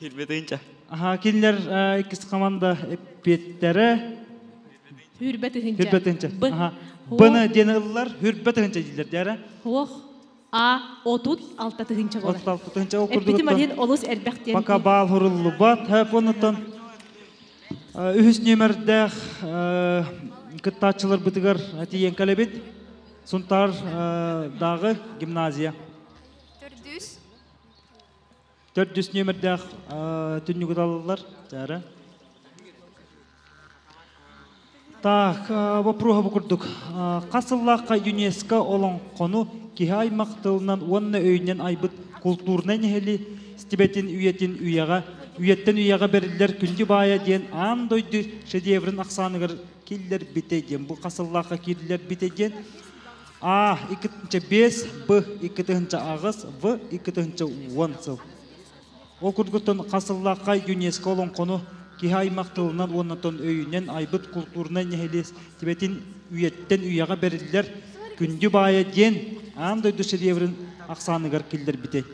Ирбетинчэ. Аха, кинилэр иккис команда эппиэттэрэ Хүрбэ тыһынча. Хүрбэ тыһынча. Б. Аха. Б-ны диэн ыллар, хүрбэ тыһынча дииллэр диэрэ. Хуох. А. 36 тыһынча буолар. 36 тыһынча ол курдук. Эппитим алин олус элбэх диэн. Пока баал хуруллубат. Хэп оннуттан үһүс нүөмэрдээх кыттааччыларбытыгар тиийэн кэлэбит. Сунтаар дааҕы гимназия. Төрдүс. Төрдүс нүөмэрдээх түннүгү талаллар. Чара. Так, вопроһа бу курдук. Хас сыллаахха ЮНЕСКО олоҥхону киһи аймах тылынан уонна өйүнэн айбыт култуурнай нэһили стибэтин үйэтин үйэҕэ үйэттэн үйэҕэ бэриллэр күндү баайа диэн аан дойду шедеврин ахсааныгар киллэрбитэ диэн бу хас сыллаахха киллэрбитэ диэн А. 2-5, Б. 2-8, В. 2-10 сыл. Ол курдуктан хас сыллаахха ЮНЕСКО олоҥхону киһи аймах тылынан уонна өйүнэн айбыт култуурунай нэһилиэстибэтин үйэттэн үйэҕэ бэриллэр күндү баайа диэн аан дойду шедеврин ахсааныгар киллэрбитэ.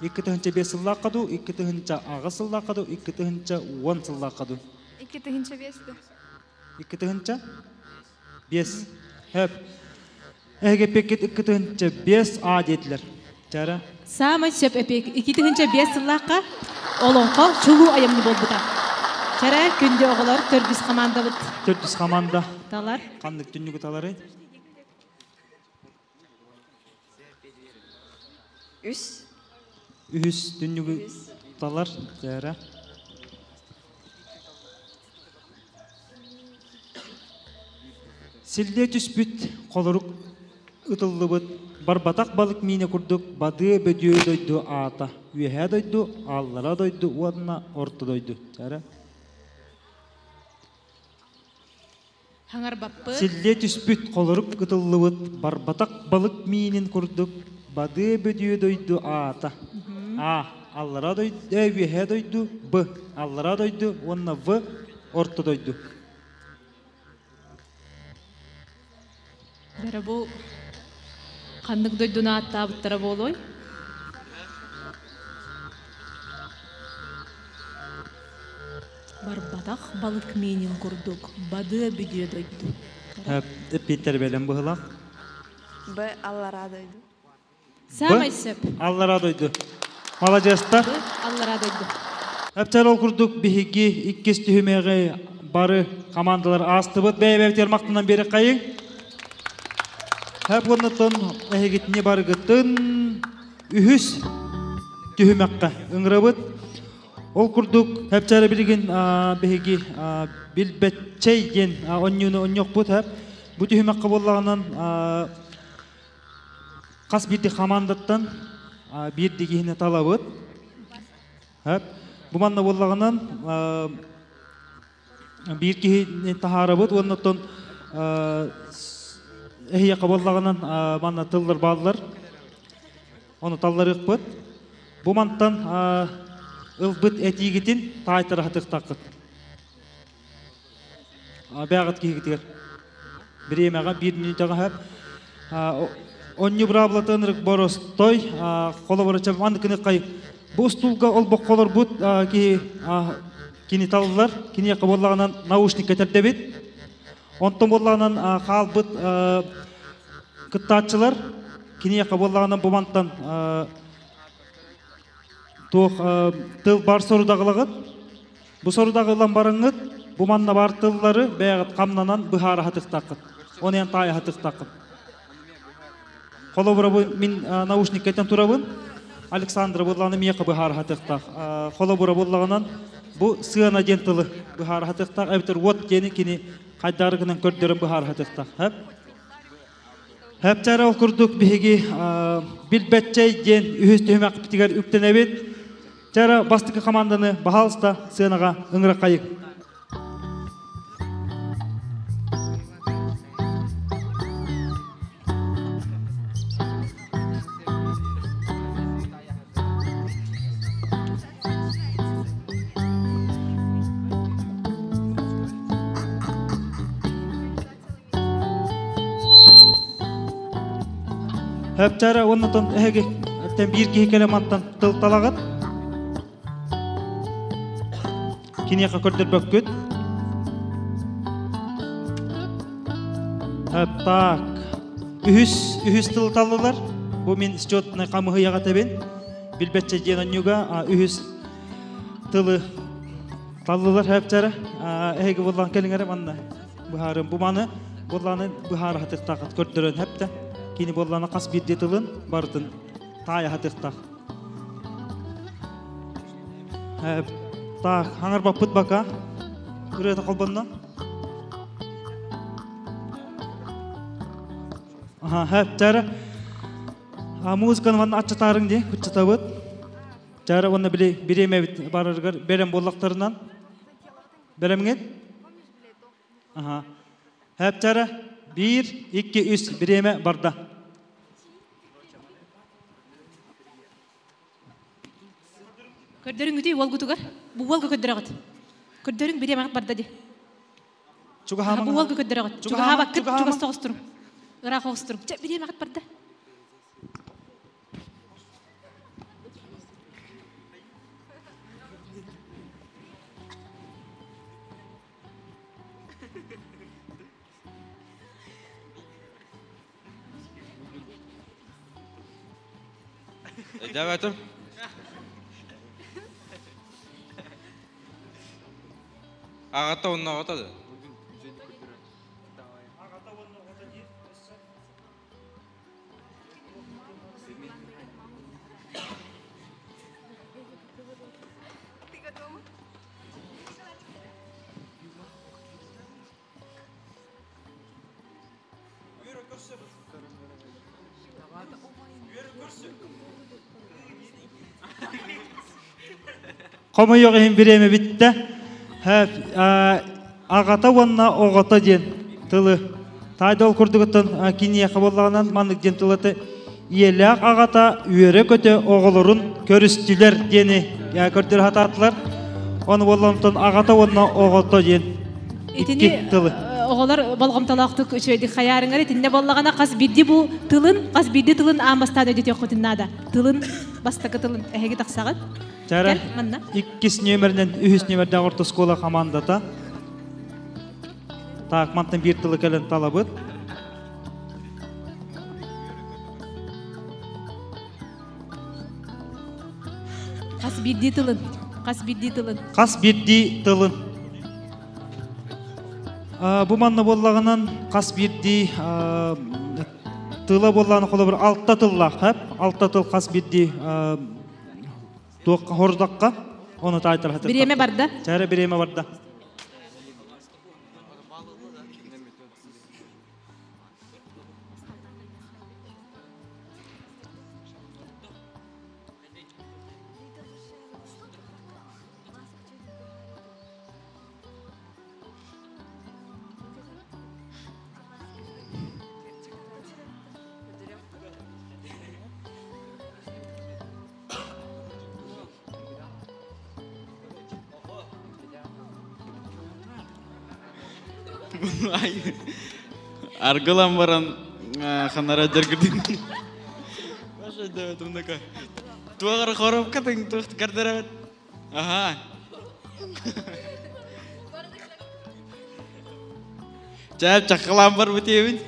2005 сыллаахха дуу, 2008 сыллаахха дуу, 2010 сыллаахха дуу? 2005 2005? Хөп. Эһиги эппиккит 2005 А диэтилэр. Чара. Саамай сөп эпик 2005 сыллаахха олоҥхо чулуу айымньы буолбута. Чара күндү оҕолор төрдүс командабыт. Төрдүс команда. Талар. Ханнык түннүгү таларый? Үс. Үһүс түннүгү талар. Чара. Силлиэ түспүт, холорук ытыллыбыт, барбатах балык миинэ курдук бадыа бөдүө дойду аата Үөһээ дойду, Аллара дойду уонна Орто дойду. Чара. Хаҥарбаппыт. Силлиэ түспүт, холорук ытыллыбыт, барбатах балык миинин курдук бадыа бөдүө дойду аата. А. Аллара дойду, үөһээ дойду, Б. Аллара дойду уонна В. Орто дойду. Бэрэ бу ханнык дойдуну ааттаабыттара буолуой? Барбатах балык миинин курдук бадыа бүдүө дойду. Эппиттэр бэлэм быһылах. Б. Аллараа дойду. Саамай сөп. Аллараа дойду. Маладьыастар. Аллараа дойду. Эптэр ол курдук биһиги иккис түһүмэҕи бары командалар аастыбыт. Бэйэ-бэйэбитигэр махтанан биэрэххэйиҥ. Хэп уоннаттан эһигитини барыгытын үһүс түһүмэххэ ыҥырабыт. Ол курдук хэпчээрэ билигин биһиги билбэтчэй диэн онньууну онньуохпут хэп. Бу түһүмэххэ буоллаҕынан Хас биирдии хамаандаттан биирдии киһини талабыт. Бу манна буоллаҕынан биир киһини таһаарабыт уонна оттон эһиэхэ буоллаҕынан манна тыллар бааллар. Ону талларыахпыт. Бу мантан ылбыт этиигитин таайтара сатыахтааххыт. Бэҕэт киһигитигэр бириэмэҕэ биир мүнүүтэҕэ сөп. Онньу быраабылатын боростой холобура манныкыныккай бу устуулга олбоххо олорбут киһи кини талыллар киниэхэ буоллаҕынан наушник кэтэрдэбит онтон буоллаҕынан хаалбыт кыттааччылар киниэхэ буоллаҕынан бу мантан туох тыл бар сорудаҕылаҕыт Бу сорудаҕы ылан бараҥҥыт, бу манна баар тыллары бэйэҕит хамнанан быһаара сатыахтааххыт. Оны эн таайа сатыахтааххыт. Холобура бу мин наушниккайтан турабын, Александра буоллаҕына миэхэ быһаара сатыахтаах. Холобура буоллаҕынан бу сыана диэн тылы быһаара сатыахтаах, эбэтэр уот диэни кини хайдары гынан көрдөрөн быһаара сатыахтаах. Хэптэр ол курдук биһиги билбэтчэй диэн үһүс түһүмэхпитигэр үктэнэбит. Чара бастакы команданы баһаалыста сыанаҕа ыҥыраххайык. Хэптэрэ уонна эһиги биир киһи кэлэ мантан тыл талаҕыт. Киниэхэ көрдөрбөккүт. Так. Үһүс, үһүс тыл таллылар. Бу мин счетный хамыһыйаҕа тэбин. Билбэтчэ диэн онньуга үһүс тылы таллылар хэптэрэ. Эһиги буллан кэлиҥэрэ манна. Быһаарым бу маны буоллааны быһаара сатыахтааххыт көрдөрөн хэптэ. Кини буоллаана хас биирдии тылын барытын таайа сатыахтаах. Так, хаҥарбаппыт бака. Ырыата холбонно. Аха, хэптэр. Музыканы манна аччатаарыҥ дии, кыччатабыт. Чара уонна били бириэмэбит барарыгар бэлэм буоллахтарынан Бэлэмҥит? Аха. Хэптэрэ биир, икки, үс бириэмэ барда. Көрдөрүҥ үтүй уолгутугар. Бу уолга көрдөрөҕүт. Көрдөрүҥ бириэмэҕит барда ди. Чугаһаамаҥ. Бу уолга көрдөрөҕүт. Чугаһаабаккыт чугас соҕустуруҥ. Ыраах оҕустуруҥ. Чэ, бириэмэҕит барда. Өйдөөбөтүм. Аҕата уонна оҕото да. Хомойуох иһин бириэмэ бүттэ. Аҕата уонна оҕото диэн тылы таайда ол курдугуттан киниэхэ буоллаҕынан маннык диэн тылаты. Ийэлээх аҕата үөрэ-көтө оҕолорун көрүстүлэр диэни көрдөрө сатаатылар. Ону буоллонтон аҕата уонна оҕото диэн икки тылы. Оҕолор болҕомтолоохтук үчүгэйдик хайаарыҥар итиннэ буоллаҕына хас биирдии бу тылын, хас биирдии тылын аан бастаан өйдөтүөххүтүн наада. Тылын, бастакы тылын эһиги тахсаҕыт. Чара, иккис нүөмэринэн үһүс нүөмэрдээх орто оскуола командата. Так, мантан биир тылы кэлэн талабыт. Хас биирдии тылын. Хас биирдии тылын. Хас биирдии тылын. Бу манна буоллаҕынан хас биирдии тыла буоллаҕына холобур алта тыллаах хэп алта тыл хас биирдии туохха хордохха ону таайтара Бириэмэ барда. Чара бириэмэ барда. Аргылан баран ханара дьаргырдым. Баша дэбэтим такой. Туох хоровка тың туох кардырабыт. Ага. Чап чакылан бар бутебин.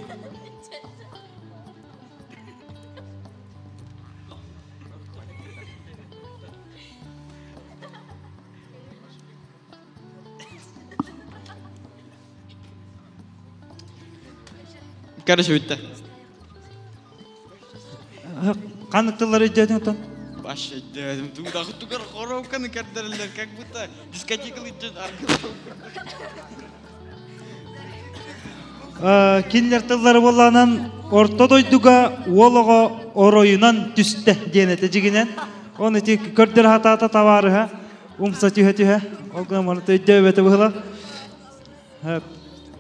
Короче, бүтті. Ханнык тыллары өйдөөтүң оттон? Баш өйдөөтүм. Тугдахы тугар хоровканы көрдөрөллөр, как будто дискотека идет. Кинилэр тыллары буоллаанан орто дойдуга уол оҕо оройунан түстэ диэн этэ дьигинэн. Оны ити көрдөр хатаата табаарыһа умса түһэ-түһэ. Ол гынан өйдөөбөтө быһыла.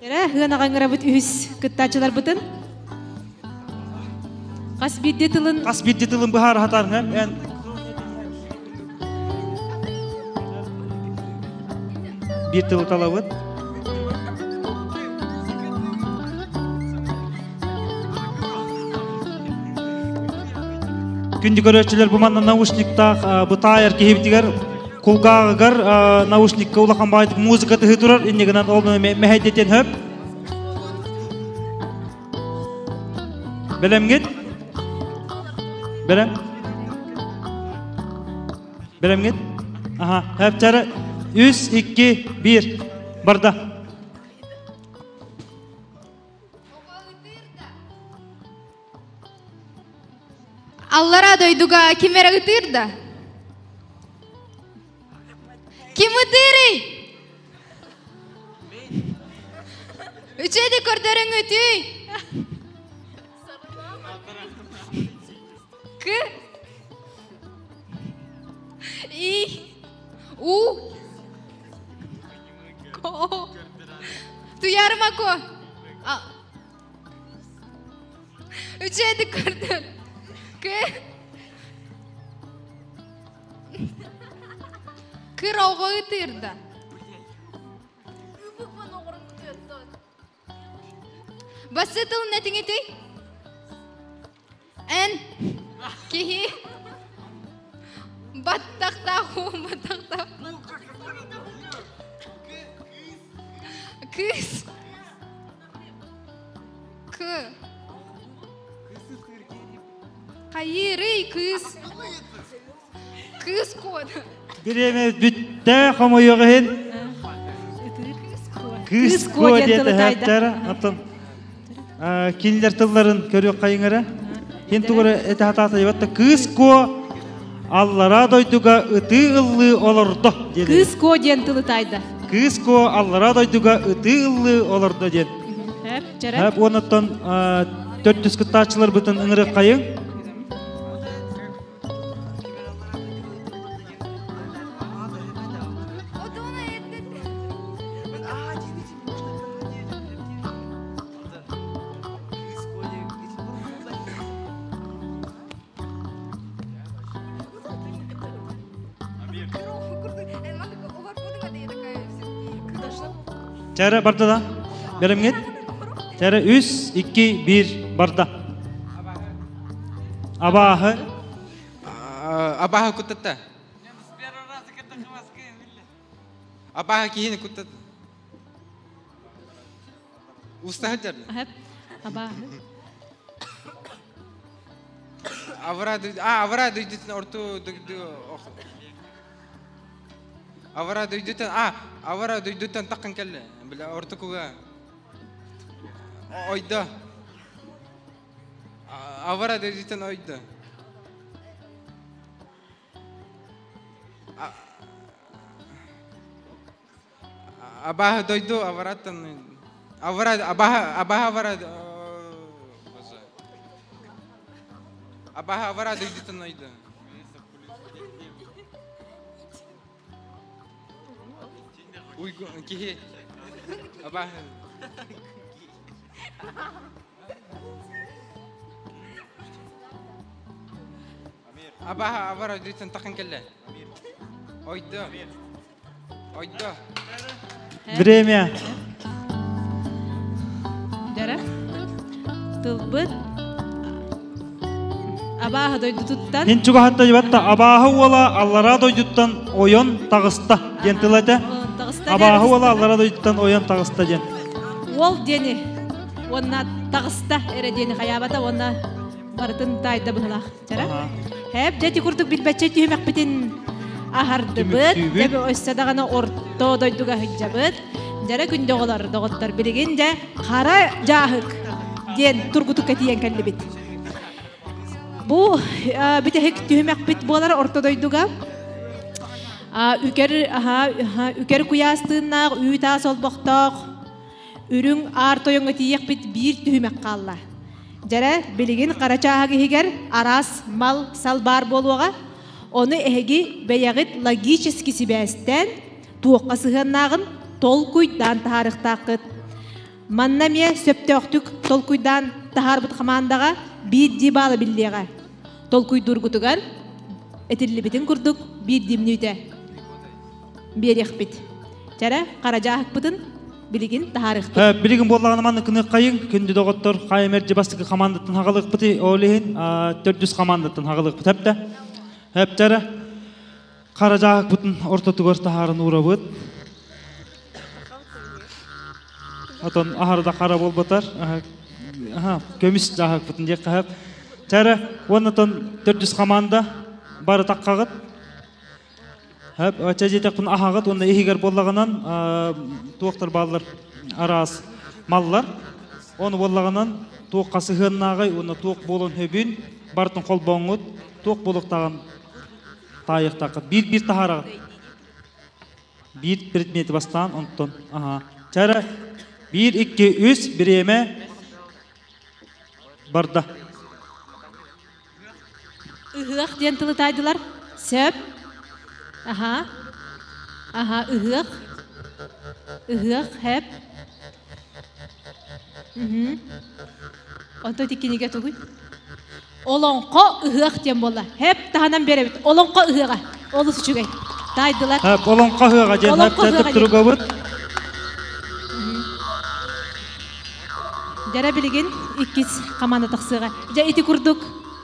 Эрэ ыанаҕаҥырабыт үһүс кыттааччыларбытын. Хас биирдии тылын Хас биирдии тылын быһаара хатаарҥа эн биир тылы талабыт. Күндү көрөөччүлэр бу манна наушниктаах бытаайар киһибитигэр кулгааҕыгар наушникка улахан баайдык музыка тыһы турар иннигинэн ол мэһэйдэтиэн хөп. Бэлэмҥит? Бэлэм? Бэлэмҥит? Аха, хөп Үс, икки, биир. Барда. Аллара дойдуга ким эрэ ытыыр да? Ким ытыырый? Үчүгэйдик көрдөрүҥ үтүй. К. И. У. Ко. Туярмако. Үчүгэйдик көрдөр. К. Кыр оҕо ытыырда. Басы тылын этиҥитий? Эн киһи баттахтаах уу баттахтаах кыыс К. Хайырый кыыс. Кыыс код. Бириэмэ бүттэ хомойуох иһин. Кыыс куо диэтэ хэптэр. Оттон кинилэр тылларын көрүөх хайыҥара. Хин тугура этэ хатаата ебатта кыыс куо аллараа дойдуга ытыы ыллыы олордо диэн. Кыыс куо диэн тылы таайда. Кыыс куо аллараа дойдуга ытыы ыллыы олордо диэн. Хэп уоннаттан төрдүс кыттааччыларбытын ыҥырыаххайыҥ. Чәрі барда да. Бэлэмҥит? Чәрі үс, икки, биир барда. Абааһы. Абааһы куттатта. Абааһы киһини куттатта. Устаһы дьар. Абааһы. Авара а авара дойдутун орту дойду Авара дойдутан а авара дойдутан таққан кэллэ. Бля ортукуга. Ойда. Авара дойдутан ойда. Абааһы дойду авараттан авара абааһы абааһы авара абааһы авара дойдутун ойду. Уйгу киһи абааһы Абааһы авара дойдутун тахын кэллэ. Ойду. Ойдо. Время. Дара. Тылбыт абааһы дойдутуттан Мин чугаһатта дьыбатта абааһы уола аллараа дойдуттан ойон таҕыста диэн тыл этэ. Абааһы уола аллараа дойдуттан ойон таҕыста диэн. Уол диэни уонна таҕыста эрэ диэни хайаабата уонна барытын таайда быһылаах. Чара. Хэп дьэ ити курдук билбэтчэ түһүмэхпитин аһардыбыт. Дьэ өссө даҕаны орто дойдуга сылдьабыт. Дьэрэ күндү оҕолор, доҕоттор, билигин дьэ хара дьааһык диэн тургутукка тиийэн кэллибит. Бу бүтэһик түһүмэхпит буолар орто дойдуга. Үкэр, үкэр куйаас тыыннаах, үүт аас олбохтоох, Үрүҥ аар тойоҥҥо тиийиэхпит биир түһүмэх хаалла. Дьэрэ, билигин хара чааһык иһигэр араас мал-сал баар буолуоҕа. Ону эһиги бэйэҕит логически сибээстээн, туохха сыһыаннааҕын толкуйдаан таһаарыахтааххыт. Манна эмиэ сөптөөхтүк толкуйдаан таһаарбыт хамаандаҕа биирдии баала биллиэҕэ. Толкуйдуургутугар этиллибитин курдук биирдии мүнүүтэ биэриэхпит. Чэрэ, хара дьааһыкпытын билигин таһаарыахпыт. Билигин буоллаҕына маннык кыныаххайыҥ, күндү доҕоттор, хайа мэлдьи бастакы хамаандаттан хаҕалыахпытый, ол иһин төрдүс хамаандаттан хаҕалыахпыт хэптэ. Хэптэрэ хара дьааһыкпытын ортотугар таһааран уурабыт. Отон аһарда хара буолбатар, көмүс дьааһыкпытын диэххэ хэп. Чэрэ, уоннатон төрдүс хамаанда бары таққағыт. Чэ диэтэхпин аһаҕыт уонна иһигэр буоллаҕынан туохтар бааллар араас маллар. Ону буоллаҕынан туохха сыһыаннааҕый уонна туох буолуон сөбүн барытын холбооҥҥут туох буолуохтааҕын таайыахтааххыт. Биир-биир таһаараҕыт. Биир предмети бастаан онтон аһаа. Чэ эрэ биир, икки, үс бириэмэ барда. Ыһыах диэн тылы таайдылар. Сөп. Аха. Аха, ыһыах. Ыһыах, хэп. Мгм. Онто ити кинигэ тугуй? Олоҥхо ыһыах диэн буолла. Хэп таһынан биэрэбит. Олоҥхо ыһыаҕа. Олус үчүгэй. Таайдылар. Хэп, олоҥхо ыһыаҕа диэн Олоҥхо хэп ыһыаҕа диэн. туругабыт. Дьэрэ билигин иккис хамаана тахсыаҕа. Дьэ ити курдук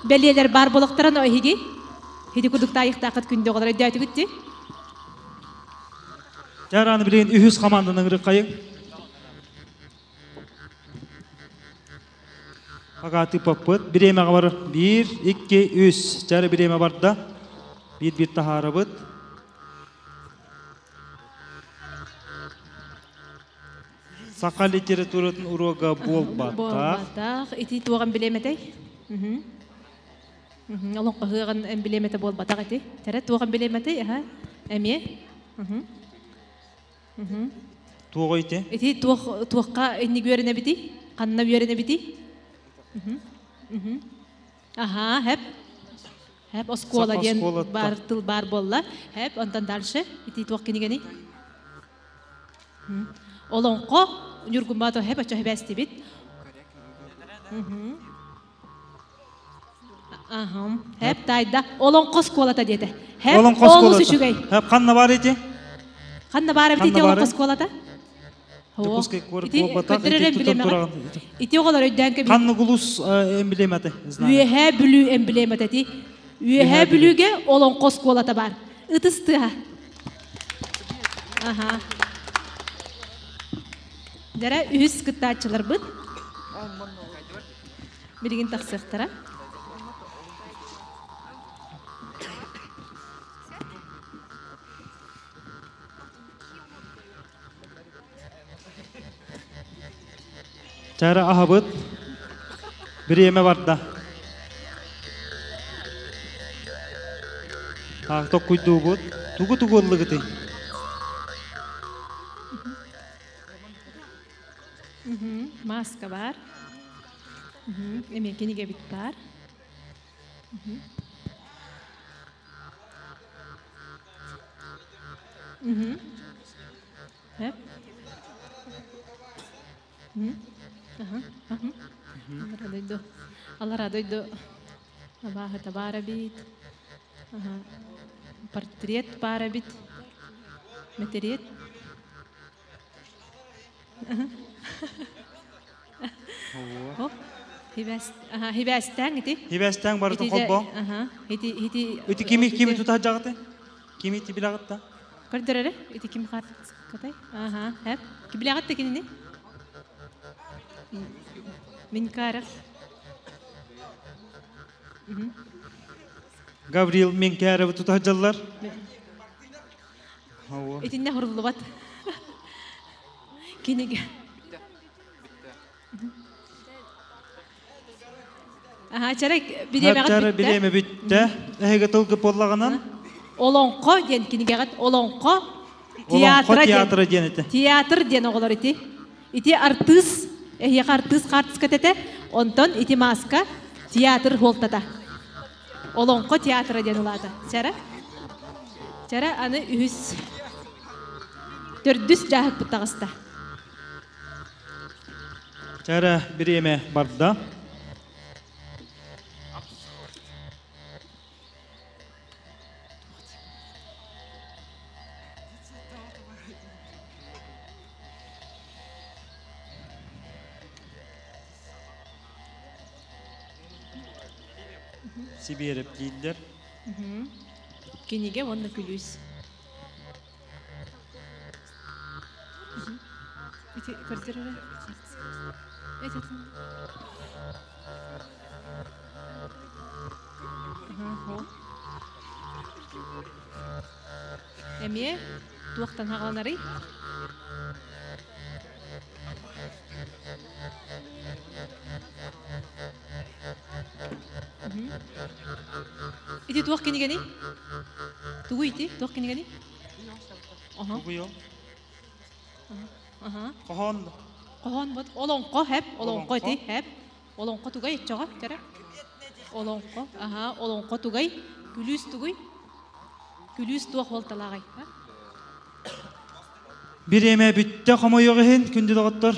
бэлиэлэр баар буолуохтара но эһиги ити курдук таайыахтааххыт күндү оҕолор өйдөөтүгүт дии? Дьэ аны билигин үһүс хамаанданы ыҥырыаххайыҥ. Пока тыыппаппыт. Бириэмэҕэ бар. Биир, икки, үс. Чэ эрэ бириэмэ барда. Биир-биир таһаарабыт. Саха литературатын уруога буолбатах. Буолбатах. Ити туох эмблемэтэй? Олоҥхо ыһыаҕын эмблемэтэ буолбатах ити. Тэрэ туох эмблемэтэй? Аха. Эмиэ. Туоҕа ити? Ити туох туохха инник үөрэнэбитий? Ханна үөрэнэбитий? Аха, хэп. Хэп оскуола диэн бар тыл бар буолла. Хэп, онтон дальше ити туох кинигэний? Олоҥхо Ньургумбаато хэп очо хэбэстибит. Ахам. Хэп тайда. Олоҥхо оскуолата диэтэ. Хэп Олоҥхо олус оскуолата. үчүгэй. Хэп ханна бар ити? Ханна баар эбит ити Ханна олоҥхо баар? оскуолата? Дьокуускай куорат буолбатах. Көрдөрөр эмблемаҕа. Ити оҕолор өйдөөн кэбиһин. Ханнык улуус эмблемата? Үөһээ Бүлүү эмблемата ити. Үөһээ Бүлүүгэ Олоҥхо оскуолата баар. Ытыс тыаһа. Аха. Дьэрэ үһүс кыттааччыларбыт. Билигин тахсыахтара. Чара аһабыт. Бириэмэ барда. Так, токкуйдуубут. Тугу-тугу ыллыгытый? Маска бар. Эмиэ кинигэбит бар. Эп. Аллара дойду. Аллара дойду абааһыта баар эбит. Портрет баар эбит. Мэтириэт. Хибээстээн ити. Хибээстээн барытын холбоо. Ити ити Ити кими кими тута жаҕыты? Кими ити билэҕит да? Көрдөрөрө ити ким катай? Аха, хэп. Ки билэҕит да кинини? Минкаров. Гаврил Минкаровы тута жаллар. Итиннэ хуруллубат. Кинигэ. Аха, чара бириэмэҕит Чара бириэмэ бүттэ. Эһиги тылгы буоллаҕынан? Олоҥхо диэн кинигэҕит Олоҥхо театра театра диэн этэ. Театр диэн оҕолор ити. Ити артыыс, эһиэхэ артыыс хаартыската этэ. Онтон ити маска театр хуолтата. Олоҥхо театра диэн улаата. Чара. Чара аны үһүс төрдүс дьааһыкпыт таҕыста. Чара бириэмэ барда. Сибиэрэп дииллэр. Кинигэ уонна күлүүс. Ити көрдөрөрө. Эмиэ туохтан хаҕаланарый? Ити туох кинигэний? Тугуй ити? Туох кинигэний? Тугуй ол? Хоһоон. Хоһоон бот. Олоҥхо хэп. Олоҥхо ити хэп. Олоҥхо тугай иччоҕо кэрэ. Олоҥхо. Аха, олоҥхо тугай. Күлүүс тугуй? Күлүүс туох буолталааҕай? Бириэмэ бүттэ хомойуох иһин, күндү доҕоттор.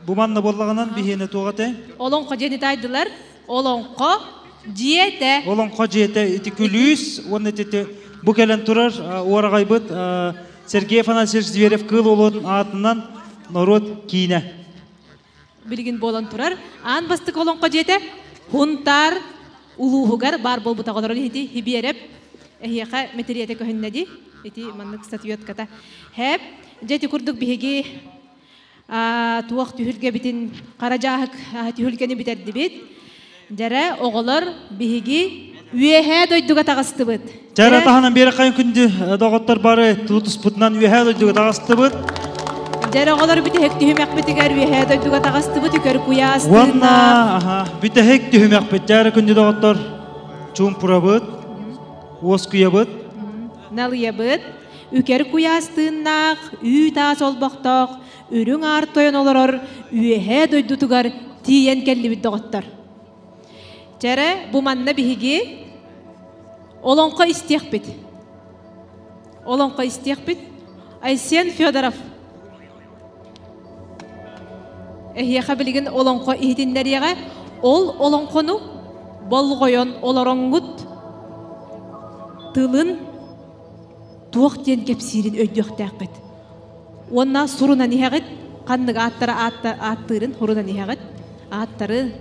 Бу манна буоллаҕынан биһиэнэ туох этэй? Олоҥхо диэни таайдылар. Олоҥхо дьиэтэ. Олоҥхо дьиэтэ ити күлүүс уонна ити бу кэлэн турар уораҕайбыт Сергей Афанасьевич Зверев Кыыл Уолун аатынан норуот киинэ. Билигин буолан турар аан бастакы олоҥхо дьиэтэ Хунтаар улууһугар баар буолбута олорон ити Хибиэрэп эһиэхэ мэтириэтэ көһүннэ дии ити маннык статуэтката хэп дьэ ити курдук биһиги туох түһүлгэбитин хара дьааһык түһүлгэни бүтэрдибит дьэрэ оҕолор биһиги үөһээ дойдуга таҕыстыбыт Чара таһынан биэрэ хайын күндү доҕоттор бары тутуспутунан үөһээ дойдуга таҕыстыбыт. Дьэрэ оҕолор бүтэһик түһүмэхпитигэр үөһээ дойдуга таҕыстыбыт үкэр куйаас Уонна аха, бүтэһик түһүмэхпит дьэрэ күндү доҕоттор чуумпурабыт, уоскуйабыт. Налыйабыт, үкэр куйаас тыыннаах, үүт-аас олбохтоох, үрүҥ аар тойон олорор үөһээ дойдутугар тиийэн кэллибит доҕоттор. Чэрэ, бу манна биһиги олоҥхо истиэхпит. Олоҥхо истиэхпит. Айсен Федоров. Эһиэхэ билигин олоҥхо иһитиннэриэҕэ. Ол олоҥхону болҕойон олороҥҥут тылын туох диэн кэпсиирин өйдүөхтээххит. Уонна сурунан иһэҕит, ханнык ааттара ааттыырын сурунан иһэҕит. Ааттары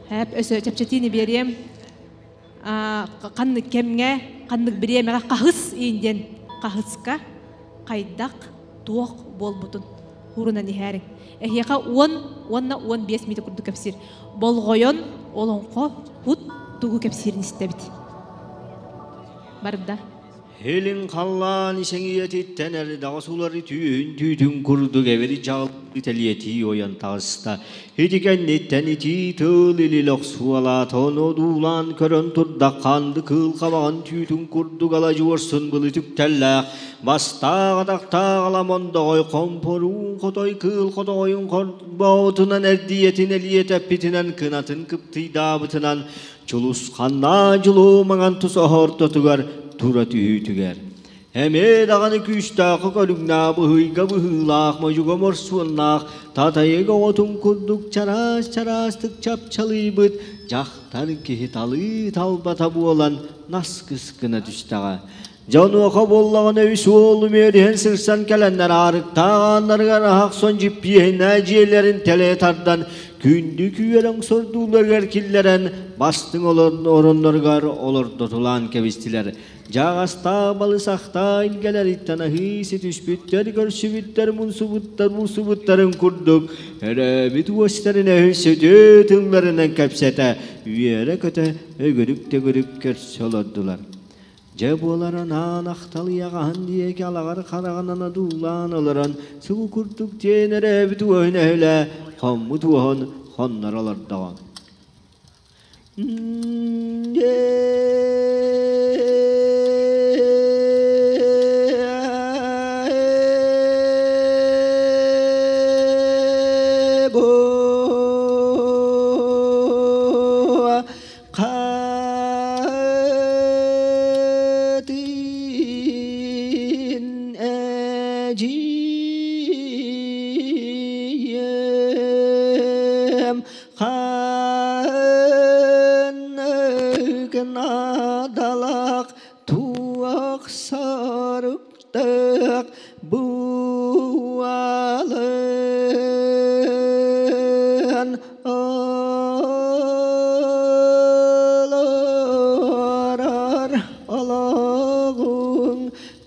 хэп өсө чэпчэтиини биэриэм. Ханнык кэмҥэ, ханнык бириэмэҕэ хаһыс иин диэн хаһыска хайдах туох буолбутун урунан иһээриҥ. Эһиэхэ 10 уонна 15 мүнүүтэ курдук кэпсиир. Болҕойон олоҥхо пут тугу кэпсиирин истэбит. Барда. Илин халлаан исэҥийэтиттэн эрдэҕэс улары түүн түүтүн курдук эбэри дьаҕылыы тэлиэтии ойон таҕыста. Ити кэнниттэн итии тыал илил охсуолаата, ону одуулаан көрөн турдахха анды кыыл хабаҕын түүтүн курдук аладьуорсун былыт үктэллээх, бастаах атахтаах аламондоҕой хомпоруун хотой кыыл хотоҕойун хорбоотунан эрдийэтин элиэтэппитинэн кынатын кыптыйдаабытынан Чулусханнаа дьулуу маҥан тус оһоортотугар тура түһүүтүгэр. Эмиэ даҕаны күүстээх көрүҥнээх быһыйга быһыылаах модьуга морсуоннаах татайык оҕотун курдук чараас-чараастык чапчалыйбыт дьахтар киһи талыы талбата буолан наскыс гына түстэҕэ. Дьэ онуоха буоллаҕына үс уол үмүөрүһэн сырсан кэлэннэр аарыктаах ааннарыгар аһах сон дьиппиэһинэ дьиэлэрин тэлэ тардан күндү күүрэҥ сордууларыгар киллэрэн бастыҥ оронноругар олордотулаан кэбистилэр. Дьааҕастаах балысахтаах илгэлэриттэн аһыы ситиспиттэр, көрсүбүттэр, мунсубуттар, мусубуттарын курдук өрөөбүт уостарын өһү тылларынан кэпсэтэ, үөрэ-көтө өгүрүк-төгүрүк көрсө олордулар. Дьэ буоларын аан ахталыйаҕаһын диэки алаҕар хараҕынан одуулаан олорон субу курдук диэн өрөөбүт уоһун өһүлэ хоммут уоһун хонноро олордоҕо. Хатын эдьиийим ханнык наадалаах туох соруктаах буолан Олорор олоҕуҥ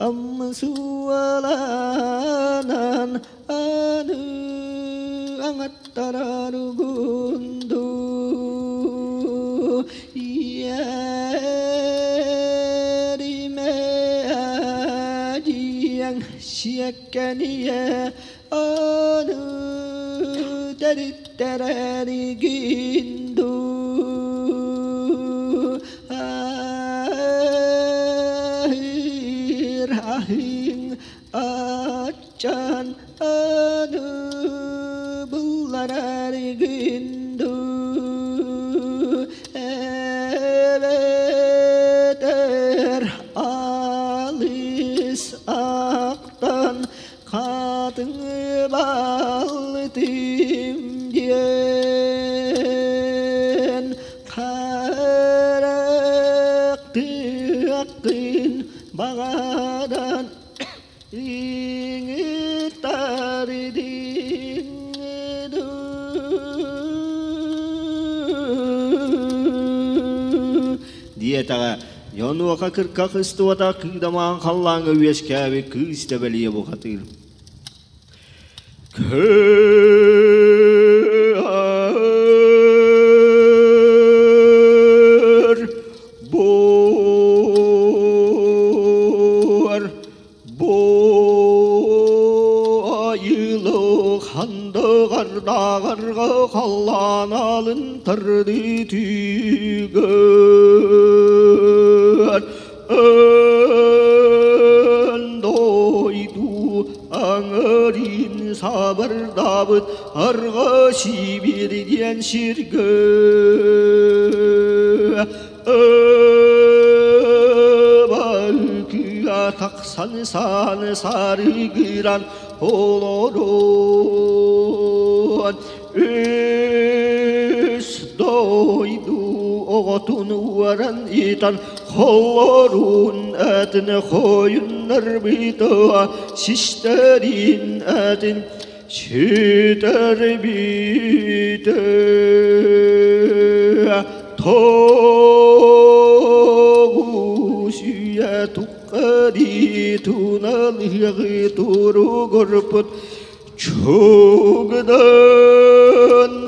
амсуоланан аны аҥаттарар угунду иэримэ диэн сиэккэниэ Аны тэриттэрэригин дуу Аһыр аһыҥ аччан аны булларарыгын дуу Эбэтэр алыс ақтан Хатыҥ балтым диэн харахтыаххын баҕаран иҥиттэрдиҥ дуу диэтэҕэ Онуоха кырка кыстыбата кыыдамаан халлааҥҥа үөскээбит кыыс тэбэлийэ бухатыыр. Көр буор Буайылык хандыгардааҕарга халлаан алын тардытыгар өн дойду аҥарын сабырдаабыт арҕа Сибиир диэн сиргэ Балкыа тахсан сааны сарыгыран олорон үс дойду оҕотун уоран итан Холорун атын хойуннарбыта систэрин атын сүтэрбитэ Тоҕус үйэ туххари туналыгы туругурбут Чугдан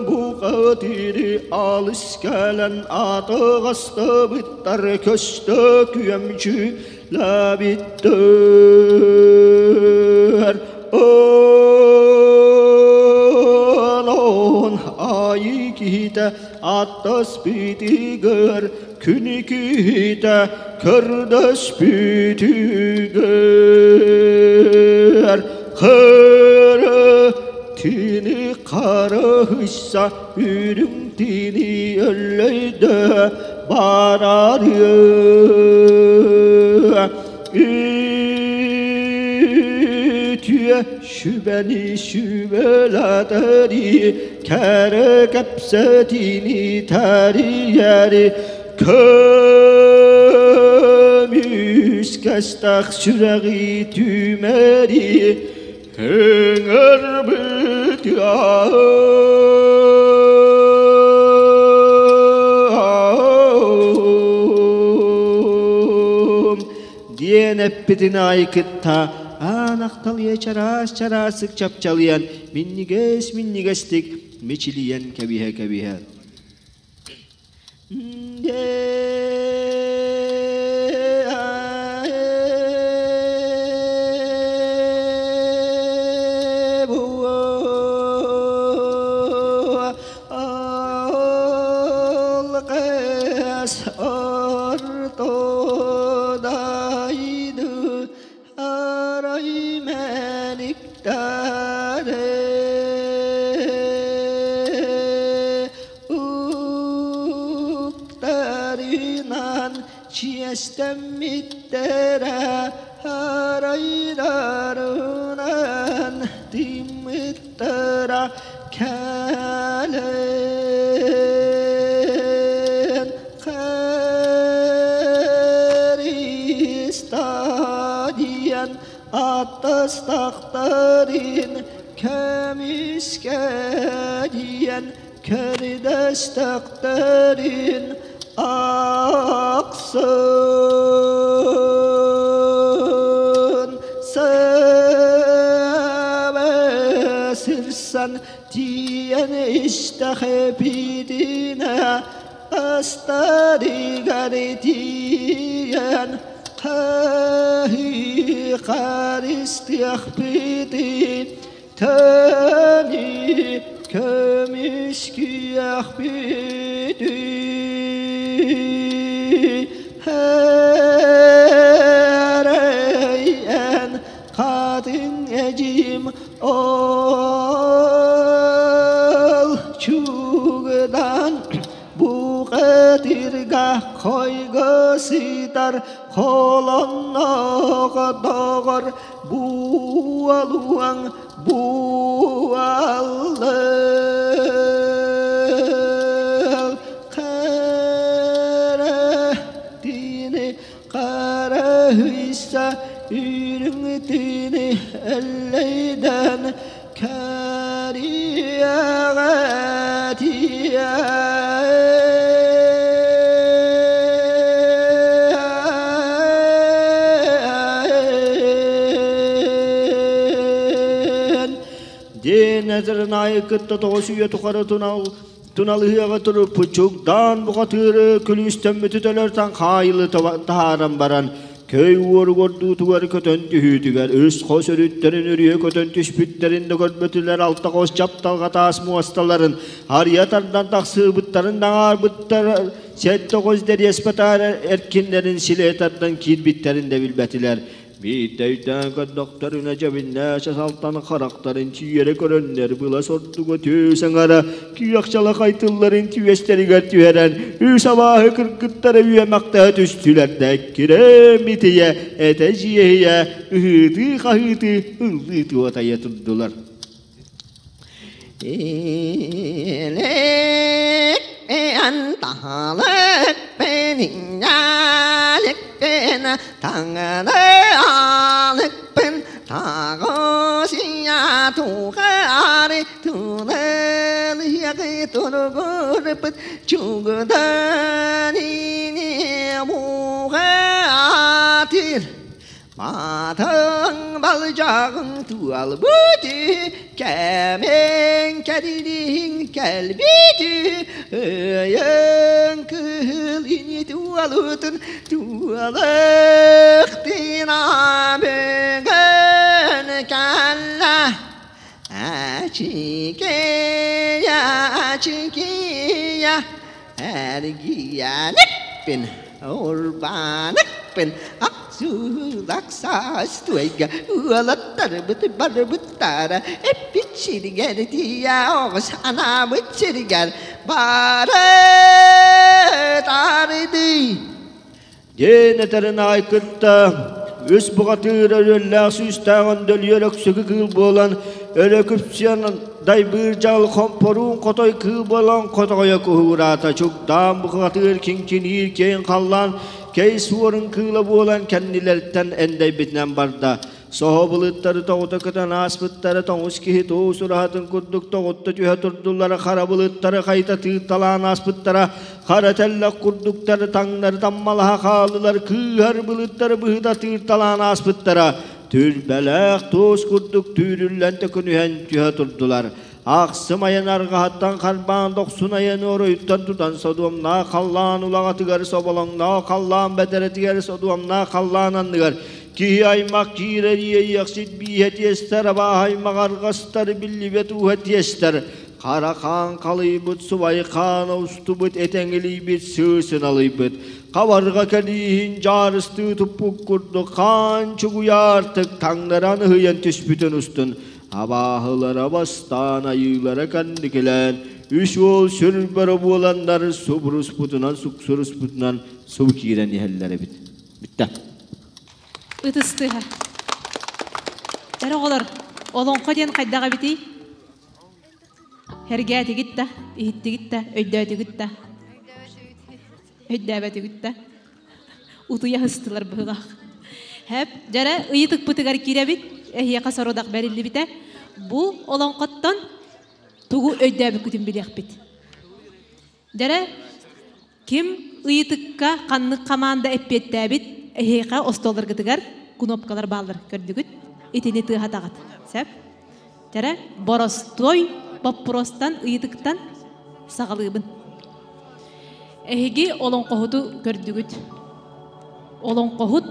бухатыры алыс кэлэн атаҕастабыттар көстө күөмчүлэбиттэр. Онон айыы киһитэ аттаспытыгар күнү киһитэ көрдөспүтүгэр Хара тини харахыса үрүҥ тини өллөйдө барарыа Үтүө сүбэни сүбэлэтэри кэрэ кэпсэтиини тэрийэри Көмүскэстэх сүрэҕи түмэри ыҥырбыт диэн эппитин аайы кытта аан ахталыйа чараас-чараасык чапчалыйан минньигэс-минньигэстик мичилийэн кэбиһэ-кэбиһэ Уктарынан чиэстэммиттэрэ арайдарынан тыммыттара кэлэн Христодиан аттастахтарын көмүскэ диэн көрдөстөхтөрүн ахсын сырсан тиийэн истэхпитинэ астарыгар тиийэн харыстыахпытын Тэни көмүскүөхпүтүй Эрэйэн хатын эдьиим ол чугдан бухатырга хойго сытар холонноох доҕор буолуоҥ буаллал хара тиини хара хүйса үрүҥ тиини эллэйдэн кэриэҕэ Диэн этэрин аайы кытта тоҕус үйэ тухары тунал туналыһыаҕа туруппут чугдаан бухатыыры күлүүстэммити төлөртөн хаайылы таһааран баран Көй уоругар дуутугар көтөн түһүүтүгэр үс хос өрүттэрин үрүйэ көтөн түспүттэрин да көрбөтүлэр алта хос чапталга таас муосталарын арыйа тардан тахсыбыттарын даҥаарбыттар сэттэ хос дэриэспэ эркиннэрин силэ тардан киирбиттэрин да билбэтилэр Биирдэ өйдөөн көрдөхтөрүнэ дьэбиннээх салтан харахтарын чиэрэ көрөннөр была сордуга түс аҥара күөх чалахай тылларын түөстэригэр түһэрэн үс абааһы кыргыттара үөмэхтэһэ түстүлэр да кирэм итийэ этэ дьиэһийэ ыһыытыы-хаһыытыы ыллыы туотайа турдулар. Илик Эн таһалыкпын, инньэликпин, таҥаны алыкпын, таҕысыйа туҕаары тулалыйагы туругурбут чугудан ини буҕаатыр. Маатаҥ балдьаҕын туолбут кэмиҥ кэрилиһиҥ кэлбит ыйыҥ кыһыл ини туолутун туолуохтина бүгүн кэллэ Ачикея, ачикея, эргияныкпын, урбаныкпын, аксуулаксаас туйга уолаттарбыт барбыттара эппит сиригэр тиийэ оҕус анаабыт сиригэр бары таарыдый. Диэн этэрин аай кытта үс бухатыыр өрүөллээх сүүстээх өндөлүйэр өксөкү кыыл буолан өрө күпсүйэн дайбыыр дьал хомпоруун хотой кыыл буолан хотоҕойо куһугураата чугдаан бухатыыр киҥкиниир киэҥ халлаан кэй суорун кыыла буолан кэннилэриттэн эндэйбитинэн барда. Соһо былыттары тоҕута көтөн ааспыттара тоҥус киһи туус ураһатын курдук тоҕутта түһэ турдуллара хара былыттары хайта тыытталаан ааспыттара хара тэллэх курдуктары таҥнары таммалаһа хааллылар кыыһар былыттары быһыта тыырталаан ааспыттара түрбэлээх туус курдук түүрүллэн төкүнүһэн түһэ турдулар Ахсым айан арҕаһыттан харбаан дохсун айаны оройуттан тутан содуомнаах халлаан улаҕатыгар соболоҥноох халлаан бэтэрэтигэр содуомнаах халлаан анныгар киһи аймах киирэр иэйиэхсит бииһэ тиэстэр абааһы аймах арҕастар биллибэт ууһа тиэстэр хара хаан халыйбыт субай хаана устубут этэҥилийбит сыысын алыйбыт хабарҕа кэлииһин дьаарыстыы туппут курдук хаан чугуйаартык таҥнаран ыһыйан түспүтүн устун Абааһылара бастаан айыылара кэнникилээн, үс уол сүр бөрө буоланнар субуруспутунан суксуруспутунан субу киирэн иһэллэр эбит. Бүттэ. Ытыстыһа. Эр оҕолор, олоҥхо диэн хайдах эбитий? Эргээтигит да, иһиттигит да, өйдөөтүгүт да? Өйдөөбөтүгүт да? Утуйа ыстылар быһылаах. Хэп, дьэрэ ыйытыкпытыгар киирэбит, эһиэхэ сорудах бэриллибитэ. Бу олоҥхоттон тугу өйдөөбүккүтүн билиэхпит. Дьэрэ, ким ыйытыкка ханнык хамаанда эппиэттээбит, эһиэхэ остуолларгытыгар кнопкалар бааллар көрдүгүт. Итини тыаһатаҕыт. Сөп? Дьэрэ, боростуой боппуруостан, ыйытыктан саҕалыыбын. Эһиги олоҥхоһуту көрдүгүт. Олоҥхоһут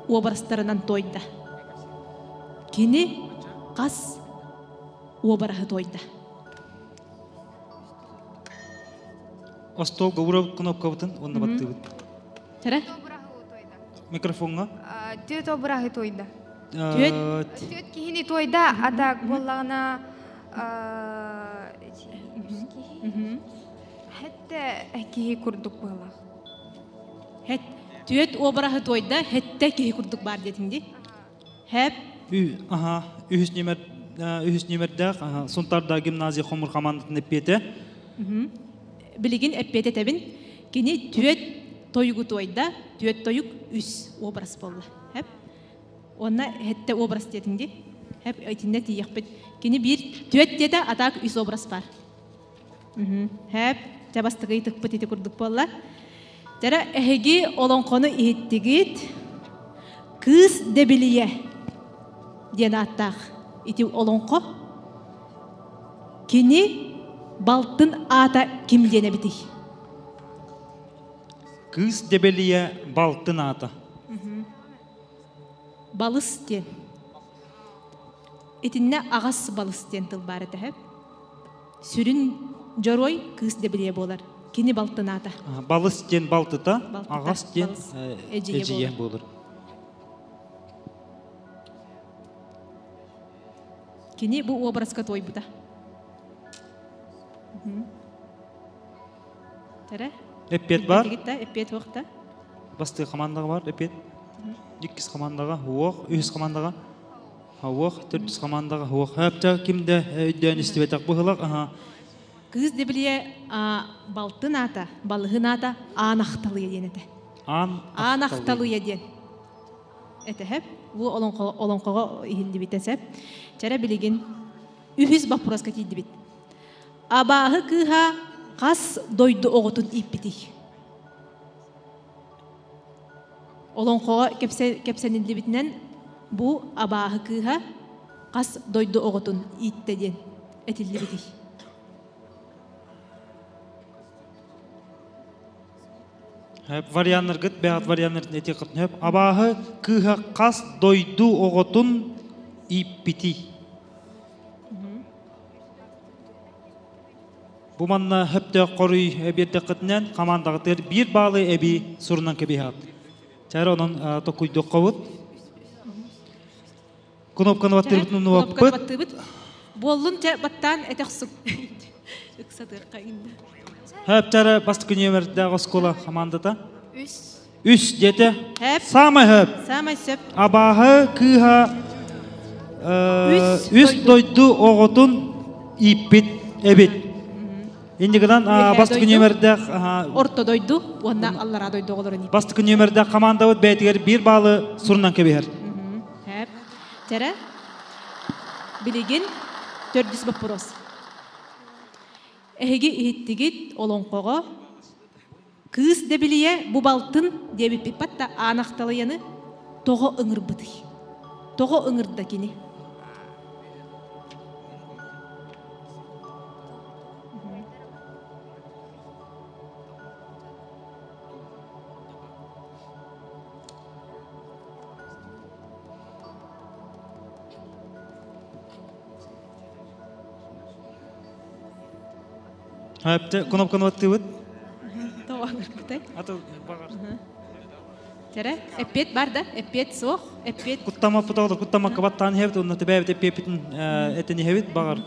уобарастарынан туойда. Кини хас уобараһы туойда? Остуолга уурабыт кнопкабытын уонна баттыыбыт. Тэрэ? Микрофоҥҥа. Түөт обраһы туойда. Түөт? Түөт киһини туойда, а так буоллаҕына Хэттэ киһи курдук буоллах. Хэт түөт обраһы туойда, хэттэ киһи курдук баар диэтиҥ дии. Хэп. Аха, үһүс нүмер үһүс нүмердээх Сунтарда гимназия хомур хамаандатын эппиэтэ. Билигин эппиэт этэбин. Кини түөт тойугу туойда, түөт тойук үс образ буолла. Хэп. Уонна хэттэ образ диэтиҥ дии. Хэп итиннэ тиийэхпит. Кини биир түөт диэтэ, а так үс образ бар. Хэп, чэ бастакы ыйытыкпыт ити курдук буолла. Дьэрэ, эһиги олоҥхону иһиттигит. Кыыс Дэбилийэ диэн ааттаах ити олоҥхо. Кини балтын аата ким диэн эбитий? Кыыс Дэбэлийэ балтын аата. Балыс диэн. Итиннэ аҕас балыс диэн тыл баар этэ. Сүрүн дьоруой кыыс Дэбилийэ буолар. Кини балтын аата. Балыс диэн балтыта, аҕас диэн эдьиийэ буолар. Кини бу образка туойбута. Тэрэ? Эппиэт бар. Эппиэт уохта. Бастыы командаға бар, эппиэт. Иккис командаға, уох, үһүс командаға. Уох, төрдүс командаға, уох. Хөптө кимде өйдөөн истибэтэх быһылак. Аха. Кыыс Дэбилийэ балтын аата, балыһын аата Аан Ахталыйа диэн этэ. Аан Аан Ахталыйа диэн этэ хэп. Бу олоҥхоҕо иһиллибитэ сеп. Чэрэ билигин үһүс боппуруоска тиийдибит. Абааһы кыыһа хас дойду оҕотун ииппитий? Олоҥхоҕо кэпсэниллибитинэн бу абааһы кыыһа хас дойду оҕотун ииттэ диэн этиллибитий? Варианнаргыт бэҕэт варианнар этиэххитин сөп. Абааһы кыыһа хас дойду оҕотун ииппитий? Бу манна хөптөөх хоруй биэрдэххитинэн хамаандаҕытыгар биир баалы эбии сурунан кэбиһэҕит. Чары онон токуйдуоххабыт. Кнопканы баттыыбыт кнопканы баттыыбыт. Буоллун чэ баттаан этэх сук. Ыксатыахха инде. Хөп чары бастакы нүөмэрдээх оскуола хамаандата. Үс. Үс диэтэ. Самай хөп. Самай сөп. Абааһы кыыһа үс дойду оҕотун ииппит эбит. Иннигинэн бастакы нүөмэрдээх Орто дойду уонна аллараа дойду оҕолорун ииппит. Бастакы нүөмэрдээх командабыт бэйэтигэр биир баалы сурунан кэбиһэр. Хөп. Чэрэ. Билигин төрдүс боппуруос. Эһиги иһиттигит олоҥхоҕо Кыыс Дэбилийэ бу балтын диэбиппит да Аан Ахталыйаны тоҕо ыҥырбытый? Тоҕо ыҥырда кини? Кнопканы баттыыбыт. Тоҕо Чэрэ, эппиэт бар да? Эппиэт суох, эппиэт. Куттамаппыт оҕолор, куттамакка баттаан иһэбит, уонна тэбээбит эппиэппитин этэн иһэбит, баҕар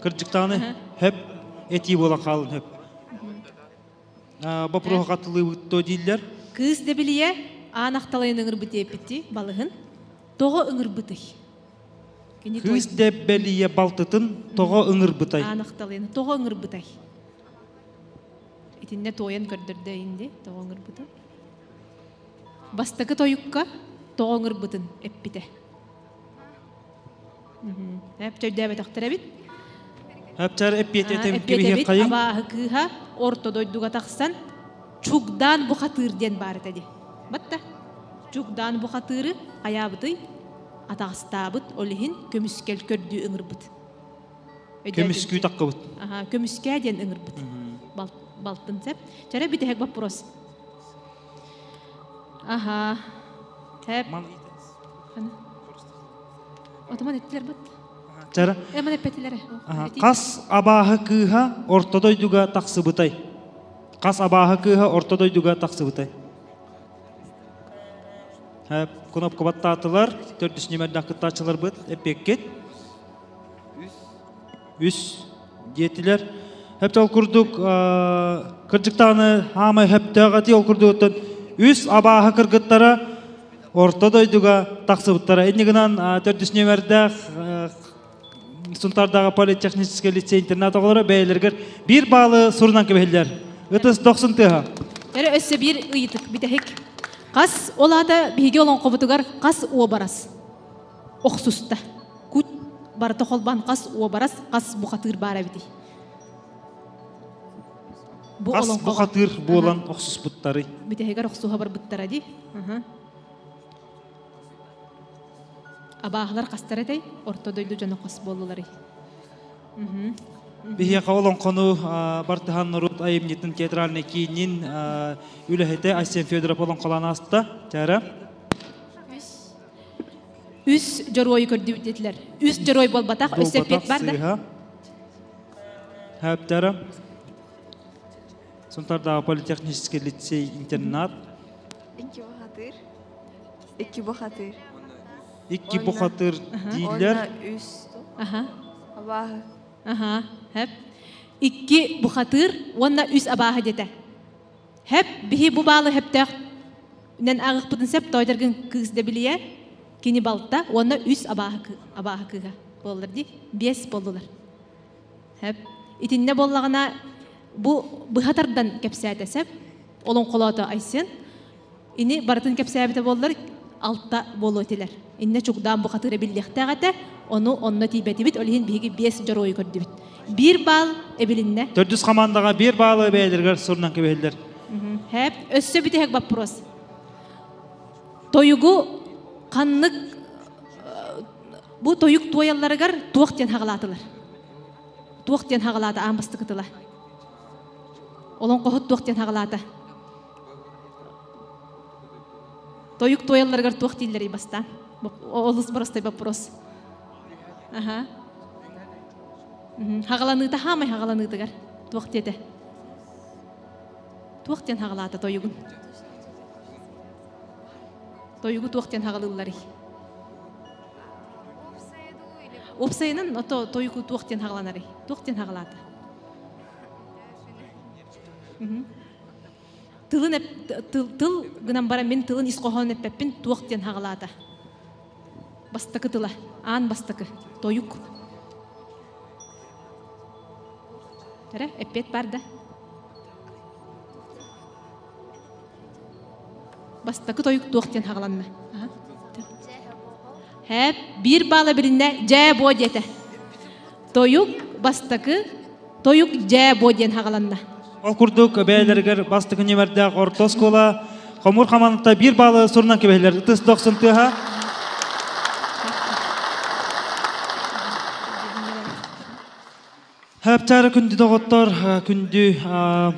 кырдьыктааны хөп этии буолан хаалын хөп. Боппуруоһу хатылыыбыт то дииллэр. Кыыс Дэбилийэ аан ахталайын ыҥырбыт диэппитти балыһын. Тоҕо ыҥырбытый? Кыыс Дэббэлийэ балтытын тоҕо ыҥырбытай? Аан ахталайын тоҕо ыҥырбытай? Итиннэ туойан көрдөрдө инди тоҕо ыҥырбытын. Бастакы тойукка тоҕо ыҥырбытын эппитэ. Эп чөйдөөбөтөхтөр эбит. Эптэр эппиэт эппиэт абааһы кыыһа орто дойдуга тахсан Чугдаан бухатыыр диэн баар этэ дии. Батта. Чугдаан бухатыыры хайаабытый? Атаҕастаабыт, ол иһин көмүскэл көрдүү ыҥырбыт. Көмүскүү таккыбыт. Аха, көмүскээ диэн ыҥырбыт. Балтын сеп. Чэрэ бүтэһик вопрос. Аха. Хэп. Отоман эттилер бат. Чара. Эман эппетилер. Хас абааһы кыыһа орто дойдуга тахсыбытай? Хас абааһы кыыһа орто дойдуга тахсыбытай? Кнопка баттаатылар. Төрдүс нүмердээх кыттааччыларбыт эппиэккит. Үс диэтилэр. Хэп ол курдук кырдьыктааны хаамай хөптөөх эти ол курдугуттан үс абааһы кыргыттара орто дойдуга тахсыбыттара. Инни гынан төрдүс нүмердээх Сунтаардааҕы политехническэй лицей интернат оҕолоро бэйэлэригэр биир баалы сурунан кэбиһэллэр. Ытыс дохсун тыаһа. Эрэ өссө биир ыйытык бүтэһик. Хас ол аата биһиги олоҥхобутугар хас уобарас охсуста? Кут барыта холбоон хас уобарас, хас бухатыыр баар эбитий? Бу хас бухатыыр буолан охсуспуттарый? Бүтэһигэр охсуһа барбыттара дии. Абааһылар хастар этэй? Орто дойду дьоно хос буоллуларый? Биһиэхэ олоҥхону Бартыһаан норуот айымньытын театральнай киинин үлэһитэ Айсен Федоров олоҥхолоон ааста. Чара. Үс дьоруойу көрдүбүт диэтилэр. Үс дьоруой буолбатах, өссө эппиэт бар да? Хаптара. Сунтардааҕы политехнический лицей интернат. Икки бухатыр. Икки бухатыр. Икки бухатыр дииллэр. Уонна үс. Аха. Абааһы. Аха. Хэп. Икки бухатыр уонна үс абааһы диэтэ. Хэп, биһи бу баалы хэптөөх нэн ааҕыхпытын сеп тойдоргын кыыс да билиэ. Кини балта уонна үс абааһы абааһы кыыһа буоллар дии. Биэс боллулар. Хэп. Итиннэ буоллаҕына бу быһа тардан кэпсээтэ сөп. Олоҥхолоото Айсен. Ини барытын кэпсээбитэ буоллар алта буолуо этилэр. Иннэ Чугдаан бухатыыра биллиэхтээх этэ, ону онно тиийбэтибит, ол иһин биһиги биэс дьоруойу көрдүбүт. Биир баал эбилиннэ. Төрдүс хамаандаҕа биир баалы бэйэлэригэр сурунан кэбиһэллэр. Хэп, өссө бүтэһик вопрос. Тойугу ханнык бу тойук туойалларыгар туох диэн хаҕалаатылар? Туох диэн хаҕалаата аан бастакы тыла? Олоҥхоһут туох диэн хаҕалаата? Тойук туойалларыгар туох дииллэрий бастаан? Олус простой вопрос. Аха. Хаҕаланыыта хаамай хаҕаланыытыгар туох диэтэ? Туох диэн хаҕалаата тойугун? Тойугу туох диэн хаҕалыылларый? Уопсайынан ото тойугу туох диэн хаҕаланарый? Туох диэн хаҕалаата? Тылын тыл, тыл гынан баран мин тылын ис хоһоонун эппэппин туох диэн хаҕалаата. Бастакы тыла, аан бастакы, тойук. Эрэ, эппиэт бар да. Бастакы тойук туох диэн хаҕаланна? Хэп, биир баала билиннэ, дьээ буо диэтэ. Тойук бастакы тойук дьээ буо диэн хаҕаланна. Ол курдук бэйэлэригэр бастакы нүмердээх орто оскуола хомуур хамаандата биир баалы сурунан кэбиһэллэр. Ытыс дохсун тыаһа. Хэпчаары күндү доҕоттор, күндү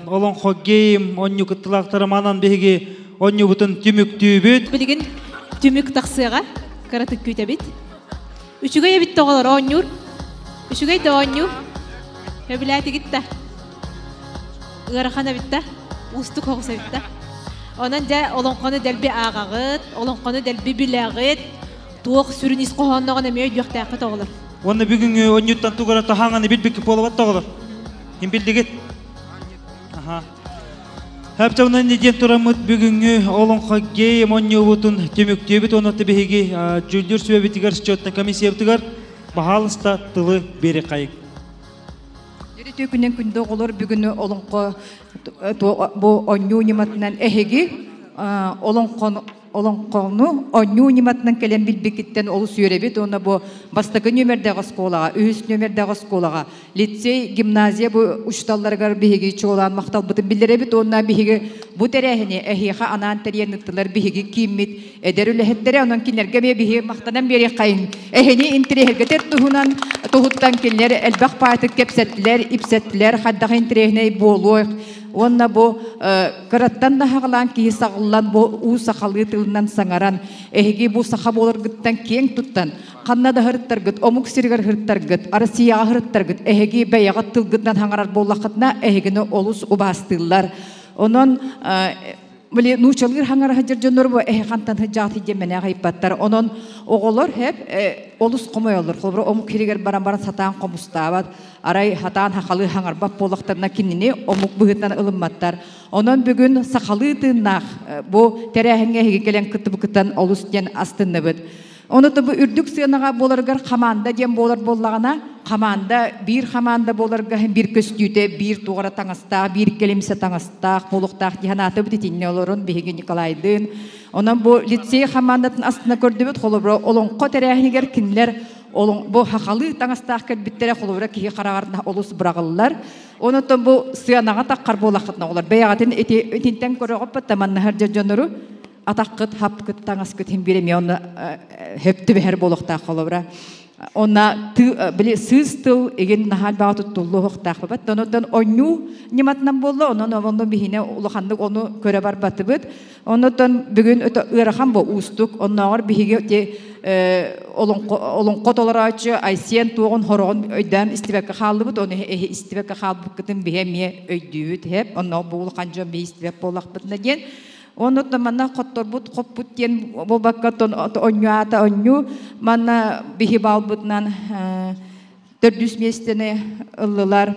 олоҥхо гейм онньу кыттылаахтара манан биһиги онньубутун түмүктүүбүт. Билигин түмүк тахсыаҕа, кыратык күүтэбит. Үчүгэй эбит тоҕолор оонньуур. Үчүгэй да оонньуу. Сөбүлээтигит да. Ыарахан эбит да. Уустук оҕус эбит да. Онон дьэ олоҥхону дэлби ааҕаҕыт, олоҥхону дэлби билэҕит. Туох сүрүн ис хоһоонноҕун эмиэ өйдүөхтээххит оҕолор. Уонна бүгүҥҥү онньуттан тугу эрэ таһааҥаны билбиккит буолабат да оҕолор. Ким билдигит? Аха. Хэптэ онон диэн тураммыт бүгүҥҥү олоҥхо гейм онньуубутун түмүктүүбүт уонна биһиги дьүүллүүр сүбэбитигэр счетнай комиссиябытыгар баһаалыста тылы биэриэххэйиҥ. Үтүө күнүн күндү оҕолор бүгүн олоҥхо бу онньуу ньыматынан эһиги олоҥхону олоҥхону оонньуу ньыматынан кэлэн билбиккиттэн олус үөрэбит уонна бу бастакы нүөмэрдээх оскуолаҕа, үһүс нүөмэрдээх оскуолаҕа, лицей, гимназия бу учууталларыгар биһиги чуолаан махталбытын биллэрэбит уонна биһиги бу тэрээһини эһиэхэ анаан тэрийэн ыыттылар биһиги кииммит эдэр үлэһиттэрэ, онон кинилэргэ эмиэ биһиги махтанан биэриэххэйиҥ. Эһини интириэһиргэтэр туһунан туһуттан кинилэр элбэх баайтык кэпсэттилэр, ипсэттилэр, хайдах интириэһинэй буолуой уонна бу Кыраттан да хаҕылаан киһи саҕыллан бу уу сахалыы тылынан саҥаран, эһиги бу саха буоларгыттан киэҥ туттан, ханна да һырыттаргыт, омук сиригэр һырыттаргыт, Россияҕа һырыттаргыт, эһиги бэйэҕит тылгытынан хаҥарар буоллаххытына, эһигини олус убаастыыллар. Онон били нуучалыыр хаҥара сылдьар дьоннор бу эһи хантан сылдьаҕытый диэн мэнээх ыйыппаттар. Онон оҕолор хэп олус хомойоллор. Холобура омук сиригэр баран баран сатаан хомустаабат, Арай хатаан хахалыы хаҥарбат буоллахтарына кинини омук быһыытынан ылымматтар. Онон бүгүн сахалыы тыыннаах бу тэрээһиҥҥэ эһиги кэлэн кыттыбыккытын олус диэн астынныбыт. Ону бу үрдүк сыанаҕа буоларыгар хамаанда диэн буолар буоллаҕына, хамаанда биир хамаанда буоларга биир көстүүтэ, биир туора таҥастаах, биир кэлимсэ таҥастаах буолуохтаах дии санаатыбыт итиннэ олорон биһиги Николайдыын. Онон бу лицей хамаандатын астына көрдүбүт. Холобура, олоҥхо тэрээһинигэр кинилэр бу хахалыы таҥастаах кэлбиттэрэ холобура киһи хараҕар олус быраҕыллар. Онотон бу сыанаҕа таххар буолаххытына оҕолор бэйэҕитин ити итинтэн көрөҕүппүт да маннаһар дьоннору атаххыт хапкыт таҥаскыт иһин биир эмиэ онно хөп түбэһэр буолуохтаах холобура. Онна били сыыс тыл игин наһаа элбэҕи туттуллуохтаах бабат. Онон онньуу ньыматынан буолла, онон онно биһине улаханнык ону көрө барбатыбыт. Оннуттан бүгүн ыарахан бу уустук. Оннооҕор биһиги ити олоҥхо толорооччу Айсен туоҕун хороҕун өйдөөн истибэккэ хааллыбыт. Ону истибэккэ хаалбыккытын биһи эмиэ өйдүүбүт. Хэп онно бу улахан дьон биһи истибэт буоллахпытына диэн. Оннуттан манна хотторбут хоппут диэн буолбакка онньу аата онньу манна биһи баалбытынан төрдүс миэстэни ыллылар.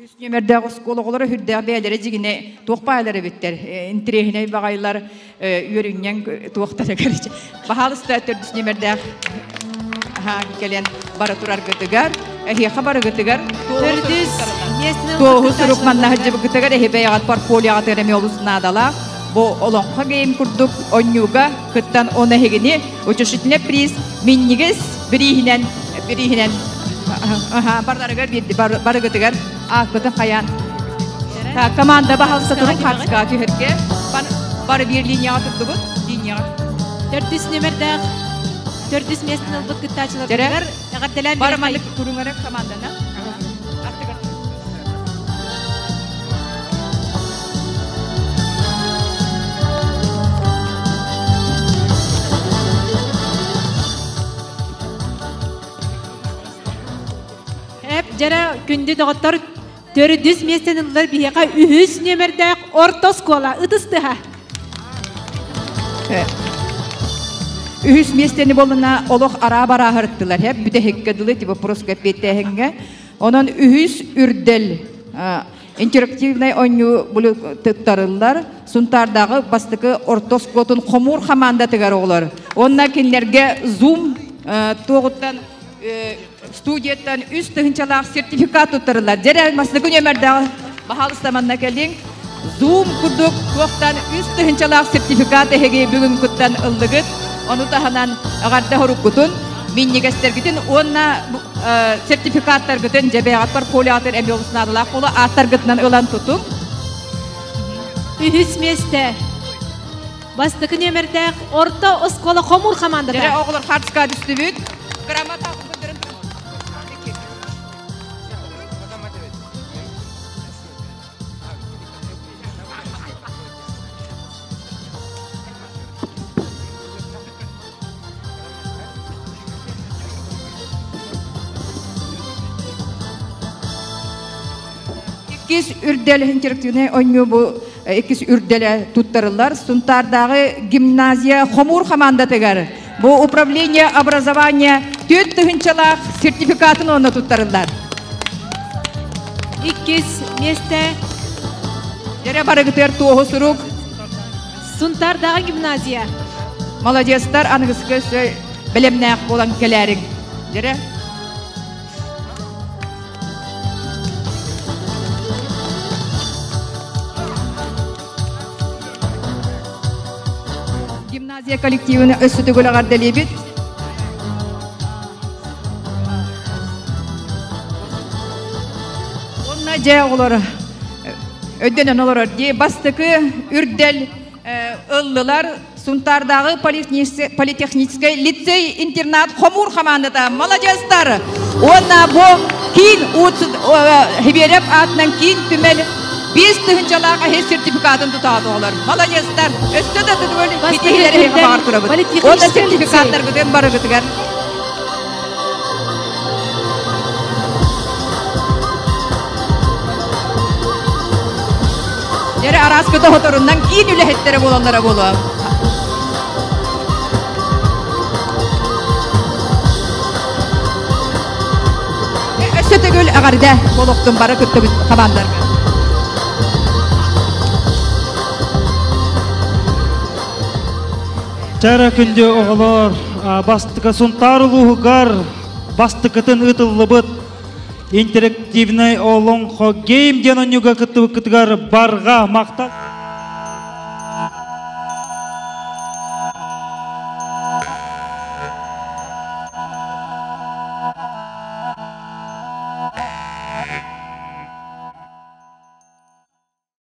Үс нүөмэрдээх оскуола оҕолоро үрдээх бэйэлэрэ дьигинэ туох баайлар эбиттэр интириэһинэй баҕайылар үөрүнньэҥ туохтара короче баһаалыста төрдүс нүөмэрдээх кэлэн бара тураргытыгар, эһиэхэ барыгытыгар Төрдүс миэстэни туоһу сурук манна сылдьыбыккытыгар эһи бэйэҕит портфолиоҕытыгар эмиэ олус наадалаах. Бу олоҥхо гейм курдук онньууга кыттан он эһигини утешительный приз минньигэс бирииһинэн бирииһинэн бардарыгар барыгытыгар ааккытын хайаан команда баһалса турун хаарска түһэргэ бары биир линияҕа турдубут линияҕа Төрдүс нүмердээх төрдүс миэстэни ылбыт кыттааччыларбытыгар эҕэрдэлээн бары маннык туруҥара командана Эп дьэрэ күндү доҕоттор төрдүс миэстэни ыллар биһиэхэ үһүс нүөмэрдээх орто оскуола ытыс тыһа. Үһүс миэстэни болуна олох араа барааһырыттылар хеп бүтэһиккэ дылы ти вопроска эппиэттээһиҥҥэ. Онон үһүс үрдэл интерактивнай оонньуу туттарыллар Сунтаардааҕы бастакы орто оскуолатын хомуур хамаандатыгар оҕолор. Онно кинилэргэ Zoom туоҕуттан студияттан үс тыһыынчалаах сертификат туттарыллар. Дьэрэ бастакы нүөмэрдээх баһаалыста манна кэлиҥ. Zoom курдук туохтан үс тыһыынчалаах сертификат эһиги бүгүн куттан ыллыгыт. Ону таһынан эҕэрдэ хоруккутун, минньигэстэргитин уонна сертификаттаргытын дьэбэҕэт портфолиоҕытын эмиэ олус наадалаах буолуо ааттаргытынан ылан тутуҥ. Үһүс миэстэ. Бастакы нүөмэрдээх орто оскуола хомуур хамаандата. Дьэрэ оҕолор хартыска түстүбүт. Грамота Иккис үрдэл интерактивнай оонньуу бу иккис үрдэлэ туттарыллар. Сунтаардааҕы гимназия хомуур хамаандатыгар бу управление образования түөрт тыһыынчалаах сертификатын уонна туттарыллар. Иккис миэстэ. Дьэрэ барыгытыгар туоһу сурук. Сунтаардааҕы гимназия. Молодецтар аныгыскы өссө бэлэмнээх буолан кэлээриҥ. Дьэрэ. Гимназия коллективын өссө төгүл эҕэрдэлиибит. Уонна дьэ оҕолор өйдөнөн олорор дии бастакы үрдэл ыллылар Сунтаардааҕы политехническай лицей-интернат хомуур хамаандата маладьыастар уонна бу киин Хибиэрэп аатынан киин түмэл 5 тыһыынчалаах эһи сертификатын тутаат оҕолор. Маладьыастар! Өссө да түгөл ситиһилэр баар турабыт. Уонна сертификаттаргытын барыгытыгар. Дьэрэ арааскыта хоторуннан киин үлэһиттэрэ буолаллара буолуо. Өссө төгүл эҕэрдэ буолуохтун бары кыттыбыт хамаандарга. Чара күндү оҕолор, бастакы Сунтаар улууһугар бастакытын ыытыллыбыт интерактивнай олоҥхо гейм диэн оонньууга кыттыбыккытыгар барҕа махтал.